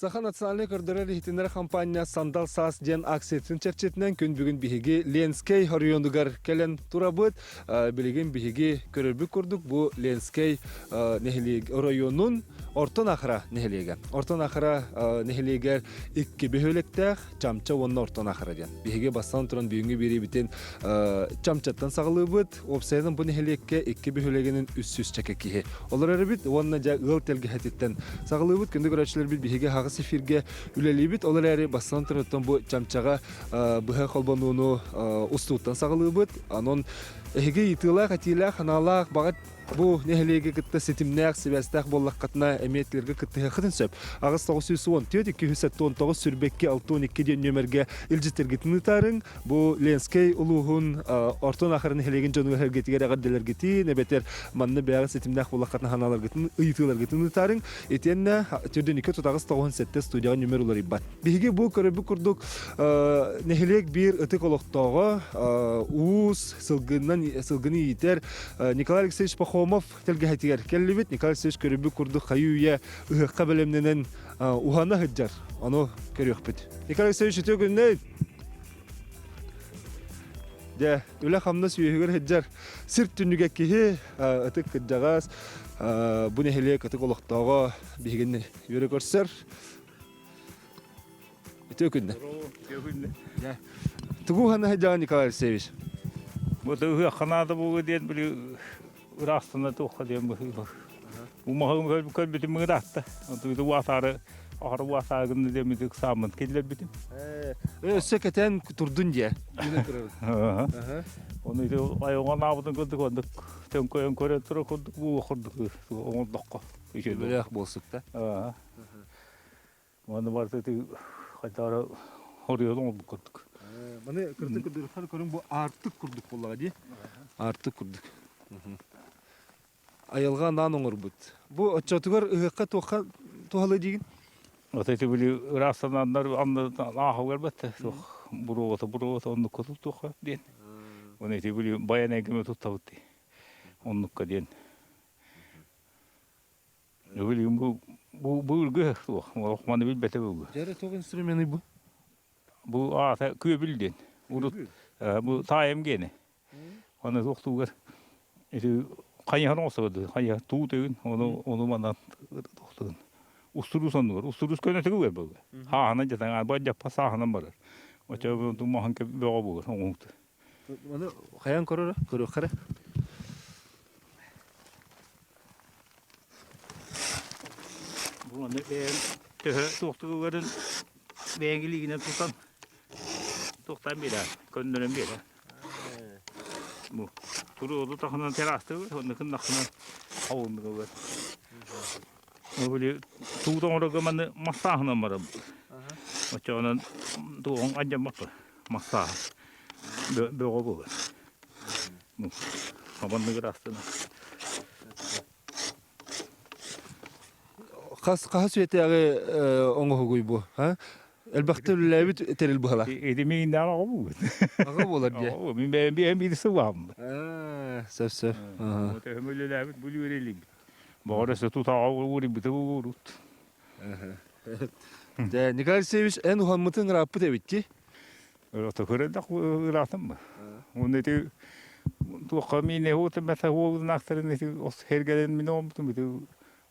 Саха национальнай көрдөрөр-иһитиннэрэр хампаанньа «Сандал саас» диэн акциятын чэрчитинэн күн бүгүн биһиги Ленскэй оройуонугар кэлэн турабыт. Билигин биһиги көрөрбүт курдук бу Ленскэй нэһилиэк оройуонун Орто Нахара нэһилиэгэ. Орто Нахара нэһилиэгэр икки бөһүөлэктээх Чамча уонна Орто Нахара диэн. Биһиги бастаан туран бүгүҥҥү биэриибитин Чамчаттан саҕалыыбыт. Уопсайынан бу нэһилиэккэ икки бөһүөлэгинэн 300 чэкэ киһи олорор эбит уонна дьэ ыал тэлгэһэтиттэн саҕалыыбыт. Күндү көрөөччүлэрбит биһиги аһаҕас эфиргэ үлэлиибит. Ол эрээри бастаан туран бу Чамчаҕа быһа холбонууну устууттан саҕалыыбыт. Онон эһиги ыйытыылаах, этиилээх, санаалаах, баҕа Бу нэһилиэги кытта ситимнээх, сибээстээх буоллаххытына, эмиэ этилэргэ кыттыһыаххытын сөп. 8 914 279 22 62 диэн нүөмэргэ илдьиттэргитин ыытаарыҥ. Бу Ленскэй улууһун Орто Наахара нэһилиэгин дьонугар сэргэтигэр эҕэрдэлэргитин, эбэтэр манна бэйэҕит ситимнээх буоллаххытына санааларгытын, ыйытыыларгытын ыытаарыҥ. Итиэннэ төрдүнүкэ тутаҕыс тоҕуһун сэттэ студияҕа нүөмэр уларыйбат. Биһиги бу көрөрбүт курдук нэһилиэк биир ытык олохтооҕо уус, сылгынан сылгыны иитэр Николай Алексеевич Пахомов тэлгэһэтигэр кэллибит. Николай Алексеевич көрүбүт курдук хайыы-үйэ ыһыахха бэлэмнэнэн уһана сылдьар. Ону көрүөхпүт. Николай Алексеевич үтүө күннэй! Дьэ, үлэ-хамнас үөһүгэр сылдьар сир түннүгэ киһи, ытык кырдьаҕас, бу нэһилиэк ытык олохтооҕо биһигини үөрэ көрсөр. Үтүө күннэ. Үтүө күннэ. Тугу уһана сылдьаҕын Николай Алексеевич? Бу ыһыахха наада буолуо диэн били ыраастана туохха диэн быһыылар. Умаһым көрбүтүм ыраатта. Отуйду уатаары ахары уатаары гынна диэн ыксааммын киллэрбитим. Өссө кэтэн турдун дьэ. Оны ити айылҕан аабытын курдук оннук төҥкөйөн көрөн турар курдук бу курдук оҥордоххо. Үчүгэй буолсукта. Уонна барыта ити хайдах хоруйан оҥорбут курдук. Маны кырдык кырдырыхтар көрүҥ бу аартык курдук буоллаҕа дии. Аартык курдук. Айылҕа анаан оҥорбут. Бу оччотугар ыһыахха туохха туһалыы диигин? Вот эти были ыраахтананнар ааһылар бэтте туох буруота буруота оннукка туттуохха диэн. Оны эти были баян эйгеме туттабыт дии. Оннукка диэн. Билигин бу бу бу суох. Олох маны билбэтэ бу. Дьэрэ туох инструменый бу? Бу аата күөбүл диэн. Урут бу таайым гиэнэ. Оны туохтуугар ити хайыһан оҥостобут хайыһа туу тыгын ону ону манан туохтугун устурус оннугар устурус көнөтүгү буолла. Хааһынан дьатаҥа бу дьаппа сааһынан барар. Очо тумаһын бөҕө буолар оҥоһуктар. Ону хайан көрөрө? Көрүөххэ эрэ. Бу аны бэйэм төһө туохтугугарын бэйэҥ илиигинэн тутан туохтаан биэрэ, көннөрөн биэрэ. Бу туруору тахынан террастыбыт, онно кыннаххына хавылныгылар. Били туут оҥорорго маны массааһынан барабыт. Оччоҕунан туоҕуҥ алдьаммаппын массааһа бөҕө буолар. Хабанныгыр астына. Хас хаһыс үйэтээҕи оҥоһугуй бу? Элбэхтэ үлэлээбит тэрил быһала. Ити миигиннээх аҕа буолбут. Аҕа буолар дии. Мин бэйэм бэйэм биир сыллаахпын. Сөп сөп. Төһөм үлэлээбит бу үлэлиибит. Баҕар өссө тутааҕа уурбыта буолуурут. Дьэ, Николай Алексеевич, эн уһаммытыҥ ырааппыт эбит дии. Ото көрөдөх ыраатым ба. Уонна ити туохха миинэ уотун бата уолунаахтарын ити ос хергэлен мин оҥорбутум ити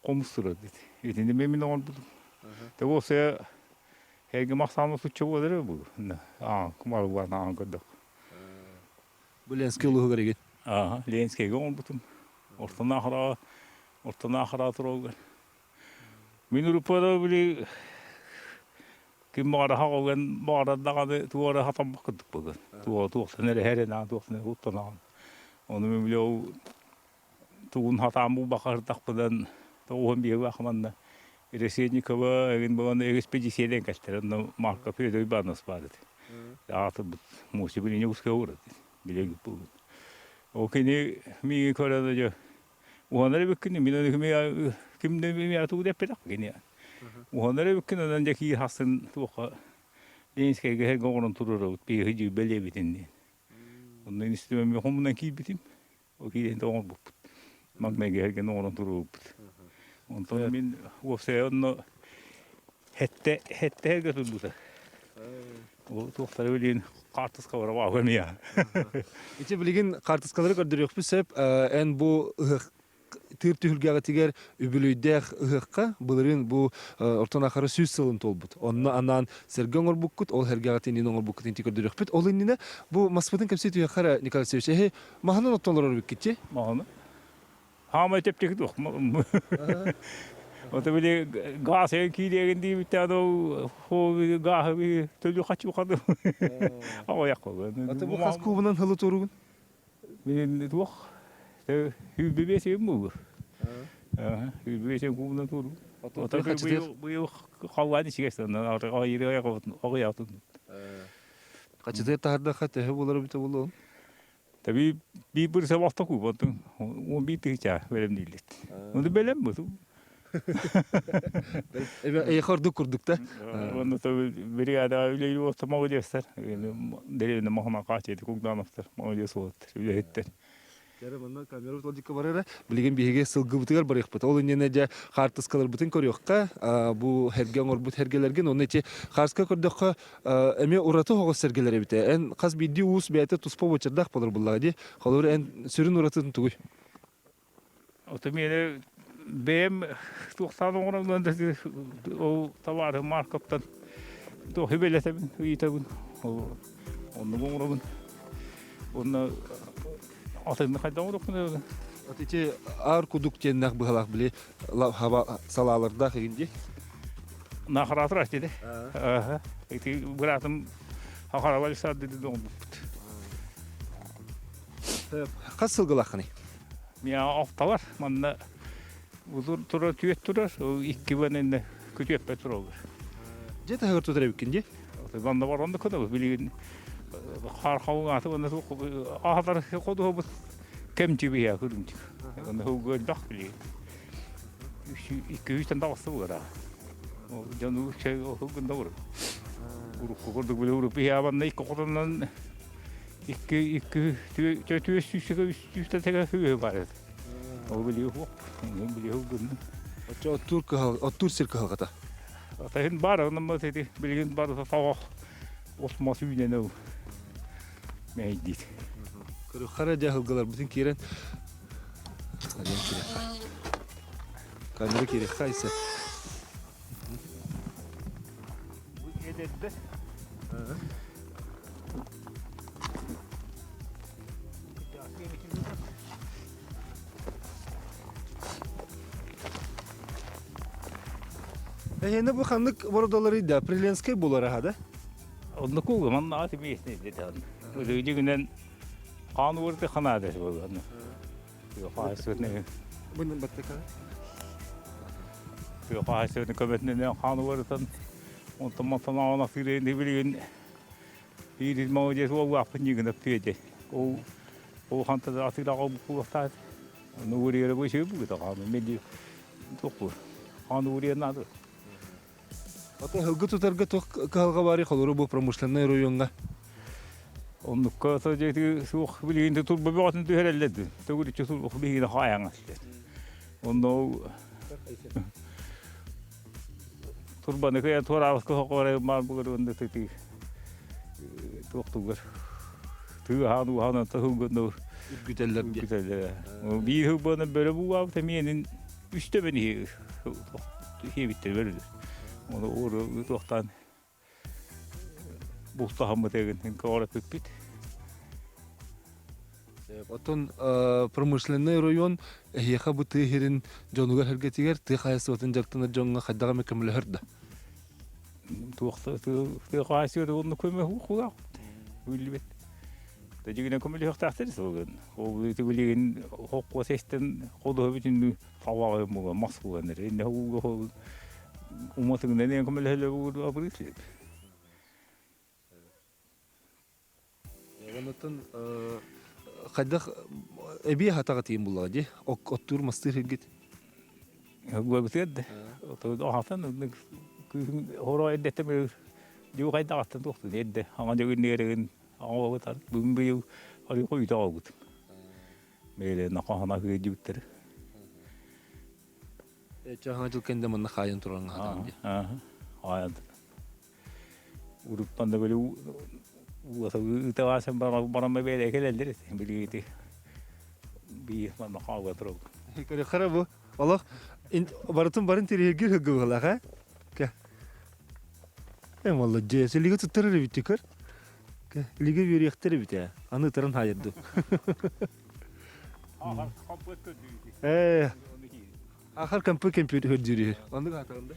хомус турар дит. Итини мен мин оҥорбутум. Те уоса херге махсааны сучча буолар бу. Аа, кумарылаан аан көрдөх. Бу Ленскэй улууһугар игин. Аа, Ленскэйгэ оҥорбутум. Ортонаахара ортонаахара туралгар. Мин уруппада били ким баҕараха оҕуган баҕарар даҕаны туох эрэ хатаммат курдук буолар. Туох туохтан эрэ эрэнэҕин, туохтан эрэ куттанаҕын. Ону мин били ол тугун хатаан булбакка сырдахпынан тоҕуһун биһиги манна Решетникова эҥин буолан экспедициялээн кэлтэр. Онно Марко Федор Иванович баар этэ. Аатырбыт муоча билиҥҥи ускай уурат билиҥҥи буолбут. Ол кини миигин көрөн дьэ Уһанар эбиккин, мин аны ким да миэхэ тугу да эппэтэх кини. Уһанар эбиккин, онон дьэ киир хассын туохха Ленинскэйгэ сэргэ оҥорон туруорабыт, биһиги дьүүбэлиэбитин диэн. Онно институт хомунан киирбитим, ол киирэн оҥорбуппут. Маҥнайгы сэргэни оҥорон туруорбуппут. Онтон мин уопсайа онно Хэтте хэттэһэргэ турбута. Ол туохтары билигин хаартыска барабааҕа эмиэ. Ити билигин хаартыскалары көрдөрүөхпүт сөп. Эн бу ыһыах тыыр түһүлгэҕитигэр үбүлүйдээх ыһыахха былырыын бу Ортон Ахара 100 сылын туолбут. Онно анаан сэргэ оҥорбуккут, ол сэргэҕит иннин оҥорбуккут инти көрдөрүөхпүт. Ол иннинэ бу маспытын кэпсии түһүөххэ эрэ, Николай Алексеевич, эһи маһынан оттон олорор эбиккит дии? Маһаны. Хаамай чэпчэки туох. Ото били гаас киириэгин диибиттээн ол гааһы төлүү хачу хады. Аҕыйах Аты бу хас кубунан хылы туругун? Мин туох 25 буолур. 25 кубунан туру. Ото быйыл халлаан ичигэс аҕыйаҕытын. Хачытыыр таһардахха төһө буолар эбитэ буолуон? Таби биир бір сабақта кубатын 11 тыһыынча бэлэмнииллит. Ону бэлэм бу. Эйиэхэ ордук курдук да? Онно бригада үлэлии отто молодецтар. Деревня махана хаачыйды Кугдановтар молодец уолаттар үлэһиттэр. Дьэ, манна камера толдикка барара. Билигин биһиги сылгыбытыгар барыахпыт. Ол иннинэ дьэ хаартыскаларбытын көрүөххэ, бу эргэ оҥорбут эргэлэргин, онно ити хаарска көрдөххө эмиэ ураты оҕус сэргэлэр эбитэ. Эн хас биирдии уус бэйэтэ туспа буочардаах буолар буллаҕа дии. Холобур, эн сүрүн уратытын тугуй? Ото миэнэ бэйэм туохтаан оҥороммун да ол табаарым Марковтан туох үбэлэтэбин, ыйытабын. Ол оннук оҥоробун. Уонна атынны хайдах оҥоруохпун Вот ити аар кудук диэннээх быһалаах били салаалардаах игин дии. Нахаратыр ати Ага. Ити быраатым Хахарава Александр оҥорбуппут. Хас сылгылааххыный? Миа охталар манна удур турар түөт турар, икки бэнэнне күтүөппэ тураллар. Дьэ таһыгар тутар эбиккин дии? Манна баран да көнөбүт билигин хаар халыҥааты уонна аһатар ходуһабыт кэмчи биһиэ күрүмчүк. Онно һылгы элбэх билигин. Икки үстэн таҕыста буолар. Дьону һылгын да Урукку курдук били урукку иһэ икки хотоннон икки икки түөс сүүсүгэ үс сүүстэтэгэ үһү баар этэ. Ол билиэ суох. Билиэ гынным. Оччо оттуур кыһал оттуур сир кыһалҕата. Атайын бар онно ити билигин барыта тоҕох от мас үүнэн ол мэйдиит. Көрүххэ дьэ сылгыларбытын киирэн Камера киириэххэ айса. Эдэрдэ. Эһиэнэ бу ханнык бородалары да Приленскэй буолар аха да? Онно кулга манна аты местный деден. Өзүгүнэн хаан уурды ханаада буолан. Хаайсыны Бунун баттыка. Хаайсыны көмөтүнэн хаан уурытан онтон мантан аана сырыын билигин биир молодец уоллаахпын ньыгынап түөдэ. Ол ол хантан атыылаҕа буолуохтаах. Ну уурыйара бу үчүгэй бугута хааны меди туохпу. Хаан уурыйа наада. Атын һылгы тутарга туох кыһалҕа баарый холору бу промышленнай райоҥҥа? Оннукка дьиэти суох билигин да турба бөҕөтүн түһэрэллэр төгүрүччү суох биһигини хаайаҥас Онно турбаны кыйан туораабыт кыһоҕор маан бугар уонна тытыы туохтугар тыаһаан ууһаан онто һылгынну Үргүтэллэр диye. үргүтэллэр. Биир һылбынан бөрө буугаабыт эмиэнин үстэ бен иһиэбиттэр бөрөлөр. Ону ууру туохтаан бултаһаммыт эгин көҕөрөппүппүт. Оттон промышленнай район эһиэхэ бу тыа сирин дьонугар сэргэтигэр тыа хаһаайыстыбатын дьарыктанар дьоҥҥо хайдах эмэ көмөлөһөр да? Туохта тыа хаһаайыстыбата уонна көмө хугах биллибэт. Тажигинен көмөлөһүөхтээхтэр сылгын. Ол билигин хоккуос эстэн ходуһа бүтүннүү табаҕы муга мас булан эрэ. Инне ууга уматыгынан эн көмөлөһөлө абырыыс Оннуттан хайдах эбии хатаҕа тиийэн буллаҕа дии? Оттуур мастыыр сиргит? Гуабытыгар да. Ахатан күүһүн хоро эрдэттэн дьуу хайдаҕаттан туохтун эрдэ аҥа дьөгүннээрэгин аҥа бүгүн быйыл арыы хойута оҕобут. Бэйэлэрин хахана кыайдыбыттар. Чаһаҥа дьыл кэннэ манна хаайан туран хаатаҕын дии. Хаайан Уруттан да били ыытаҕаасан баран бэйэлэ кэлэллэр этэ билигити биир манна хаалга турабыт. Көрөхөрө бу олох барытын барын тириһиргир хыгыбылах э Кэ. Э молодец. Илиги туттарар эбит көр. Кэ. Илиги үөрүйэхтэр эбит ээ. Аны ытыран хаайырды. Э Ахар компы компьютер көрдүүрү. Оннук аатаҕын да?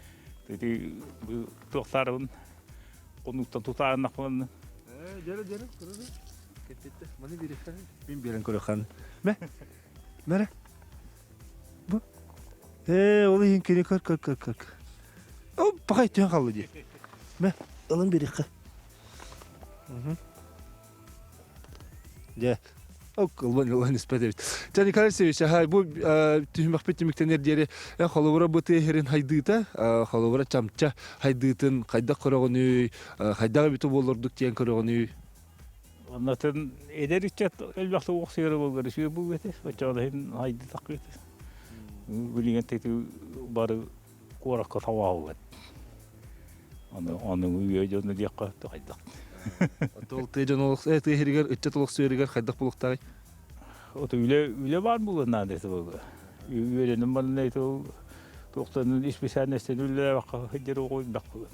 Ити туохтаарыбын оннуктан тутаарынахпын. Э, дьэрэ дьэрэ көрөрү. Кэппитте. Маны биэриэххэ. Мин биэрэн көрөххан. Мэ. Мэрэ. Бу. Э, ол иһин кини көр көр көр көр. О, пахай түһэн хаалла дии. Мэ, ылын биэриэххэ. Дьэ, ылбан ылан испэт эбит. Чэ, Николай Алексеевич, аһай, бу түһүмэхпит түмүктэнэр диэри холобура бу тыа сирин хайдыыта, холобура чамча хайдыытын хайдах көрөҕүнүй, хайдах эбитэ буоллордук диэн көрөҕүнүй? Оннотон эдэр ыччат элбэх уохсуйара буоллар үчүгэй буолуо этэ. Оччоҕо иһин хайдытах этэ. Билигин тети бары куоракка тавааллар. Аны аны үйэ дьону диэххэ хайдах. Ол тыа дьон олох тыа сиригэр ыччат олохсуйарыгар хайдах буолуохтааҕый? Ото үлэ үлэ баар буолуон наада этэ буолуо. Үөрэнэн баран это туохтан исписээлинэстэн үлэлээбэххэ сылдьар оҕо элбэх буолуон.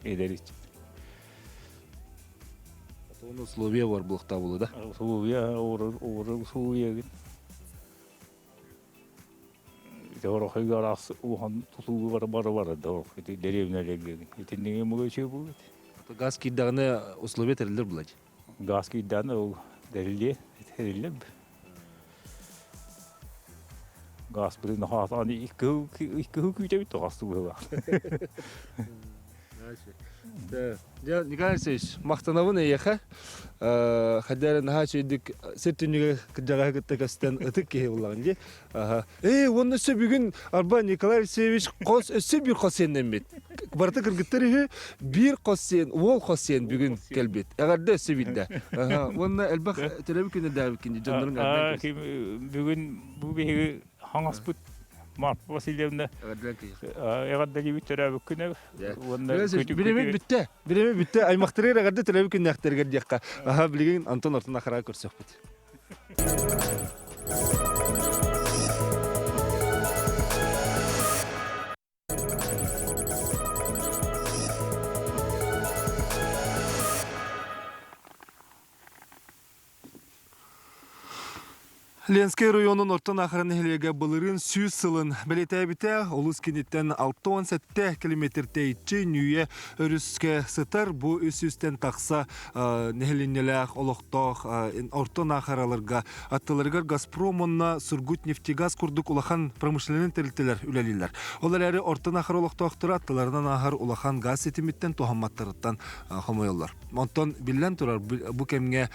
Эдэр ыччат. Отон условия бар буолуохтаах буолуо да? Условия уурар условия Орохойго араас улахан тутуу бары бары бары да ити дэриэбинэлэргэ итинниги муга үчүгэй буолбут. Газ киирдэҕинэ условия тэриллэр булач. Газ киирдэҕинэ ол тэриллиэ тэриллэр. Газ бытын хаатаан икки икки күүтэбит тоҕасты быһыылаах. Дьэ, Николай Алексеевич, махтанабын эйиэхэ. Хайдары наһаа үчүгүйдүк сир түннүгэ кырдьаҕаһы кытта көстөн ытык киһи буллаҕын дии. Ээ, уонна өссө бүгүн арба Николай Алексеевич хос өссө биир хос сиэннэммит. Барыта кыргыттар үһү, биир хос сиэн, уол хос сиэн бүгүн кэлбит. Эҕэрдэ өссө биирдэ. Уонна элбэх төрөөбүт күнү күнү дьоннорун Бүгүн бу биһиги хаҥаспыт Марфа Васильевна эҕэрдэлиибит төрөөбүт күнэ уонна Бириэмэ бүттэ. Бириэмэ бүттэ. Аймахтарыгар эҕэрдэ төрөөбүт күннээхтэригэр диэххэ. Аха, билигин Антон Ортон Ахара көрсөхпүт. Ленскэй оройуонун Орто Наахара нэһилиэгэ былырыын 100 сылын бэлиэтээбитэ. Улуус киниттэн 67 километр тэйиччи Ньүүйэ өрүскэ сытар. Бу үс сүүстэн тахса нэһилиэнньэлээх олохтоох Орто Наахараларга аттыларыгар Газпром уонна Сургутнефтегаз курдук улахан промышленнай тэрилтэлэр үлэлииллэр. Ол эрээри Орто Наахара олохтоохторо аттыларынан ааһар улахан газ ситимиттэн туһамматтарыттан хомойоллор. Онтон биллэн турар, бу кэмҥэ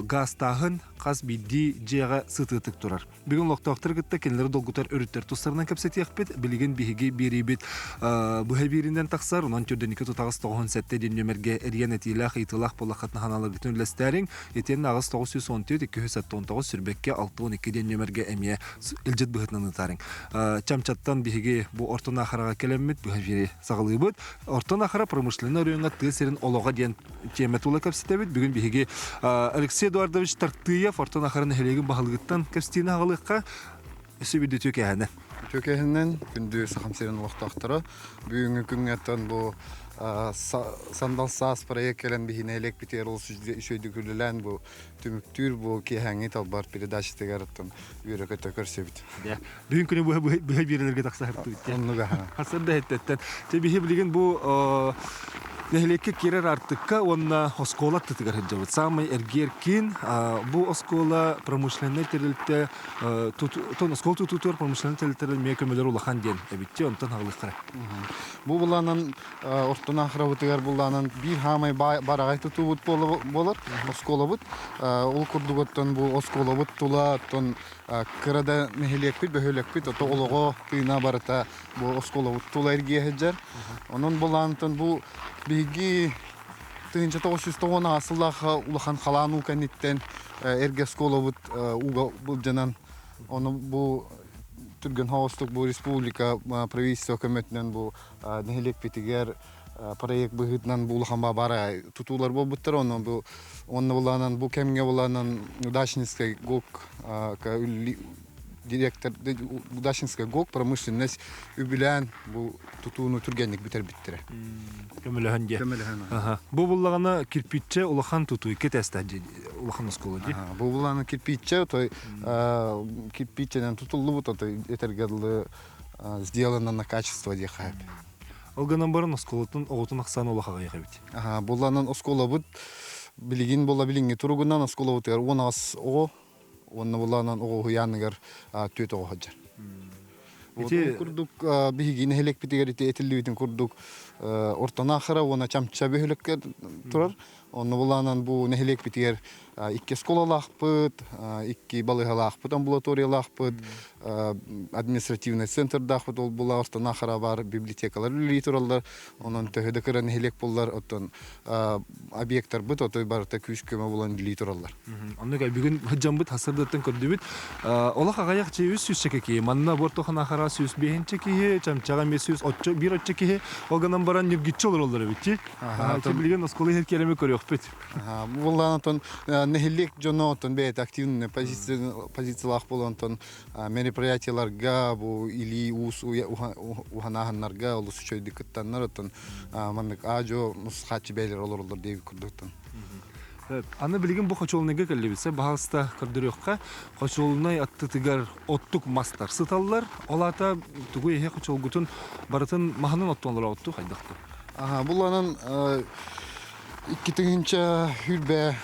гаастааһын хас биирдии дьиэҕэ сытыытык турар. Бүгүн олохтоохтору кытта кинилэри долгутар өрүттэр тустарынан кэпсэтиэхпит. Билигин биһиги биэриибит быһа бииринэн тахсар. Онон төрдөнүкү тутаҕас тоҕуһун сэттэ диэн нүөмэргэ эрийэн этиилээх, ыйытыылаах буоллаххытына ханааларгытын үллэстээриҥ. Итиэннэ 8 914 279 сүрбэккэ 62 диэн нүөмэргэ эмиэ илдьит быһыытынан ыытаарыҥ. Чамчаттан биһиги бу Орто Наахараҕа кэлэммит быһа эфири саҕалыыбыт. Орто Наахара промышленнай оройуоҥҥа тыа сирин олоҕо диэн тиэмэ тула кэпсэтэбит. Бүгүн биһиги Алексей Эдуардович Тартыев Орто Наахара нэһилиэгин баһылыгыттан кэпсэтиини аҕалыахха. Өссө биирдэ үтүө кээһэнэ. Үтүө кээһэнэн күндү Сахам сирин олохтоохторо. Бүгүҥҥү күҥҥэ бу Сандал саас проект кэлэн биһи нэһилиэкпитигэр олус үчүгэйдик үлэлээн бу түмүктүүр бу киэһээҥҥи талбар передачатыгар оттон үөрэ-көтө көрсөбүт. Бүгүн күнү быһа быһа биэрэлэргэ тахсаһыттыбыт. Оннуга. Хасыр да эттеттен. Те биһи билигин бу нэһилиэккэ киирэр артыкка уонна оскуола аттытыгар сылдьабыт. Самый эргиэр киин бу оскуола промышленнай тэрилтэ тон оскуола тутуутугар промышленнай тэрилтэлэр эмиэ көмөлөр улахан диэн эбитти онтон аҕылыахтара. Бу булаанан Ортон Ахрабытыгар булаанан биир хаамай бараҕай тутуубут буолар оскуолабыт. Ол курдук оттон бу оскуолабыт тула оттон кыра да нэһилиэкпит, бөһүөлэкпит ото олоҕо тыына барыта бу оскуолабыт тула эргийэ сылдьар. Онон булаантан бу биһиги 1990 сыллаахха улахан халаан уу кэнниттэн эргэ оскуолабыт ууга былдьанан ону бу Түргэн соҕустук бу республика правительство көмөтүнэн бу нэһилиэкпитигэр проект быһыытынан бу улахан баара тутуулар буолбуттар. Онон бу онно булаанан бу кэмҥэ булаанан Удачнинскай ГОК директор Удачнинскай ГОК промышленность үбүлээн бу тутууну түргэнник бүтэрбиттэрэ. Көмөлөһөн диэ. Көмөлөһөн. Бу буллаҕына кирпиччэ улахан тутуу икки этээстээх дьиэ улахан оскуола дии. Бу буллаҕына кирпиччэ той кирпиччэнэн тутуллубут отой этэргэ дылы сделано на качество диэххэ сөп. Ол гынан баран оскуолатын оҕотун ахсаана улахан аҕыйах эбит. Булланан оскуолабыт билигин була билиҥҥи туругунан оскуолабытыгар 10 оҕо уонна булланан оҕо уһуйааныгар түөрт оҕо сылдьар. Ити курдук биһиги нэһилиэкпитигэр ити этиллибитин курдук Ортонаахара уонна Чамча бөһүөлэккэ турар. Онно булаанан бу нэһилиэкпитигэр икки оскуолалаахпыт, икки балыыһалаахпыт, амбулаториялаахпыт, административнай центрдаахпыт. Ол була Ортонаахара баар библиотекалар үлэлии тураллар. Онон төһө да кыра нэһилиэк буоллар, оттон объектарбыт отой барыта күүс-көмө булан үлэлии тураллар. Оннук бүгүн дьоммут хасырдыттан көрдүбүт. Олох аҕыйах дьиэ үс сүүсчэкэ киһи. Манна Бортоханаахара 105 киһи, Чамчаҕа эмиэ 101 оччо киһи. Ол гынан баран ньиргиччи олороллор эбит дии. Билигин оскуола иһэр киэрэми көрүөхпүт. Буоллаан отон нэһилиэк дьоно отон бэйэтэ активный позициялаах буолан отон мероприятияларга бу илии уус уһанааһыннарга олус үчүгэйдик кыттаннар отон маннык аа-дьуо хааччы бэйэлэр олороллор диэбит курдуктан. Аны билигин бу хочуолунайга кэллибит. Баһаалыста көрдөрүөххэ. Хочуолунай аттытыгар оттук мастар сыталлар. Ол аата тугу эһэ хочуолгутун барытын маһынан оттон олороҕуттуу хайдахтуу? Аха, буланан 2022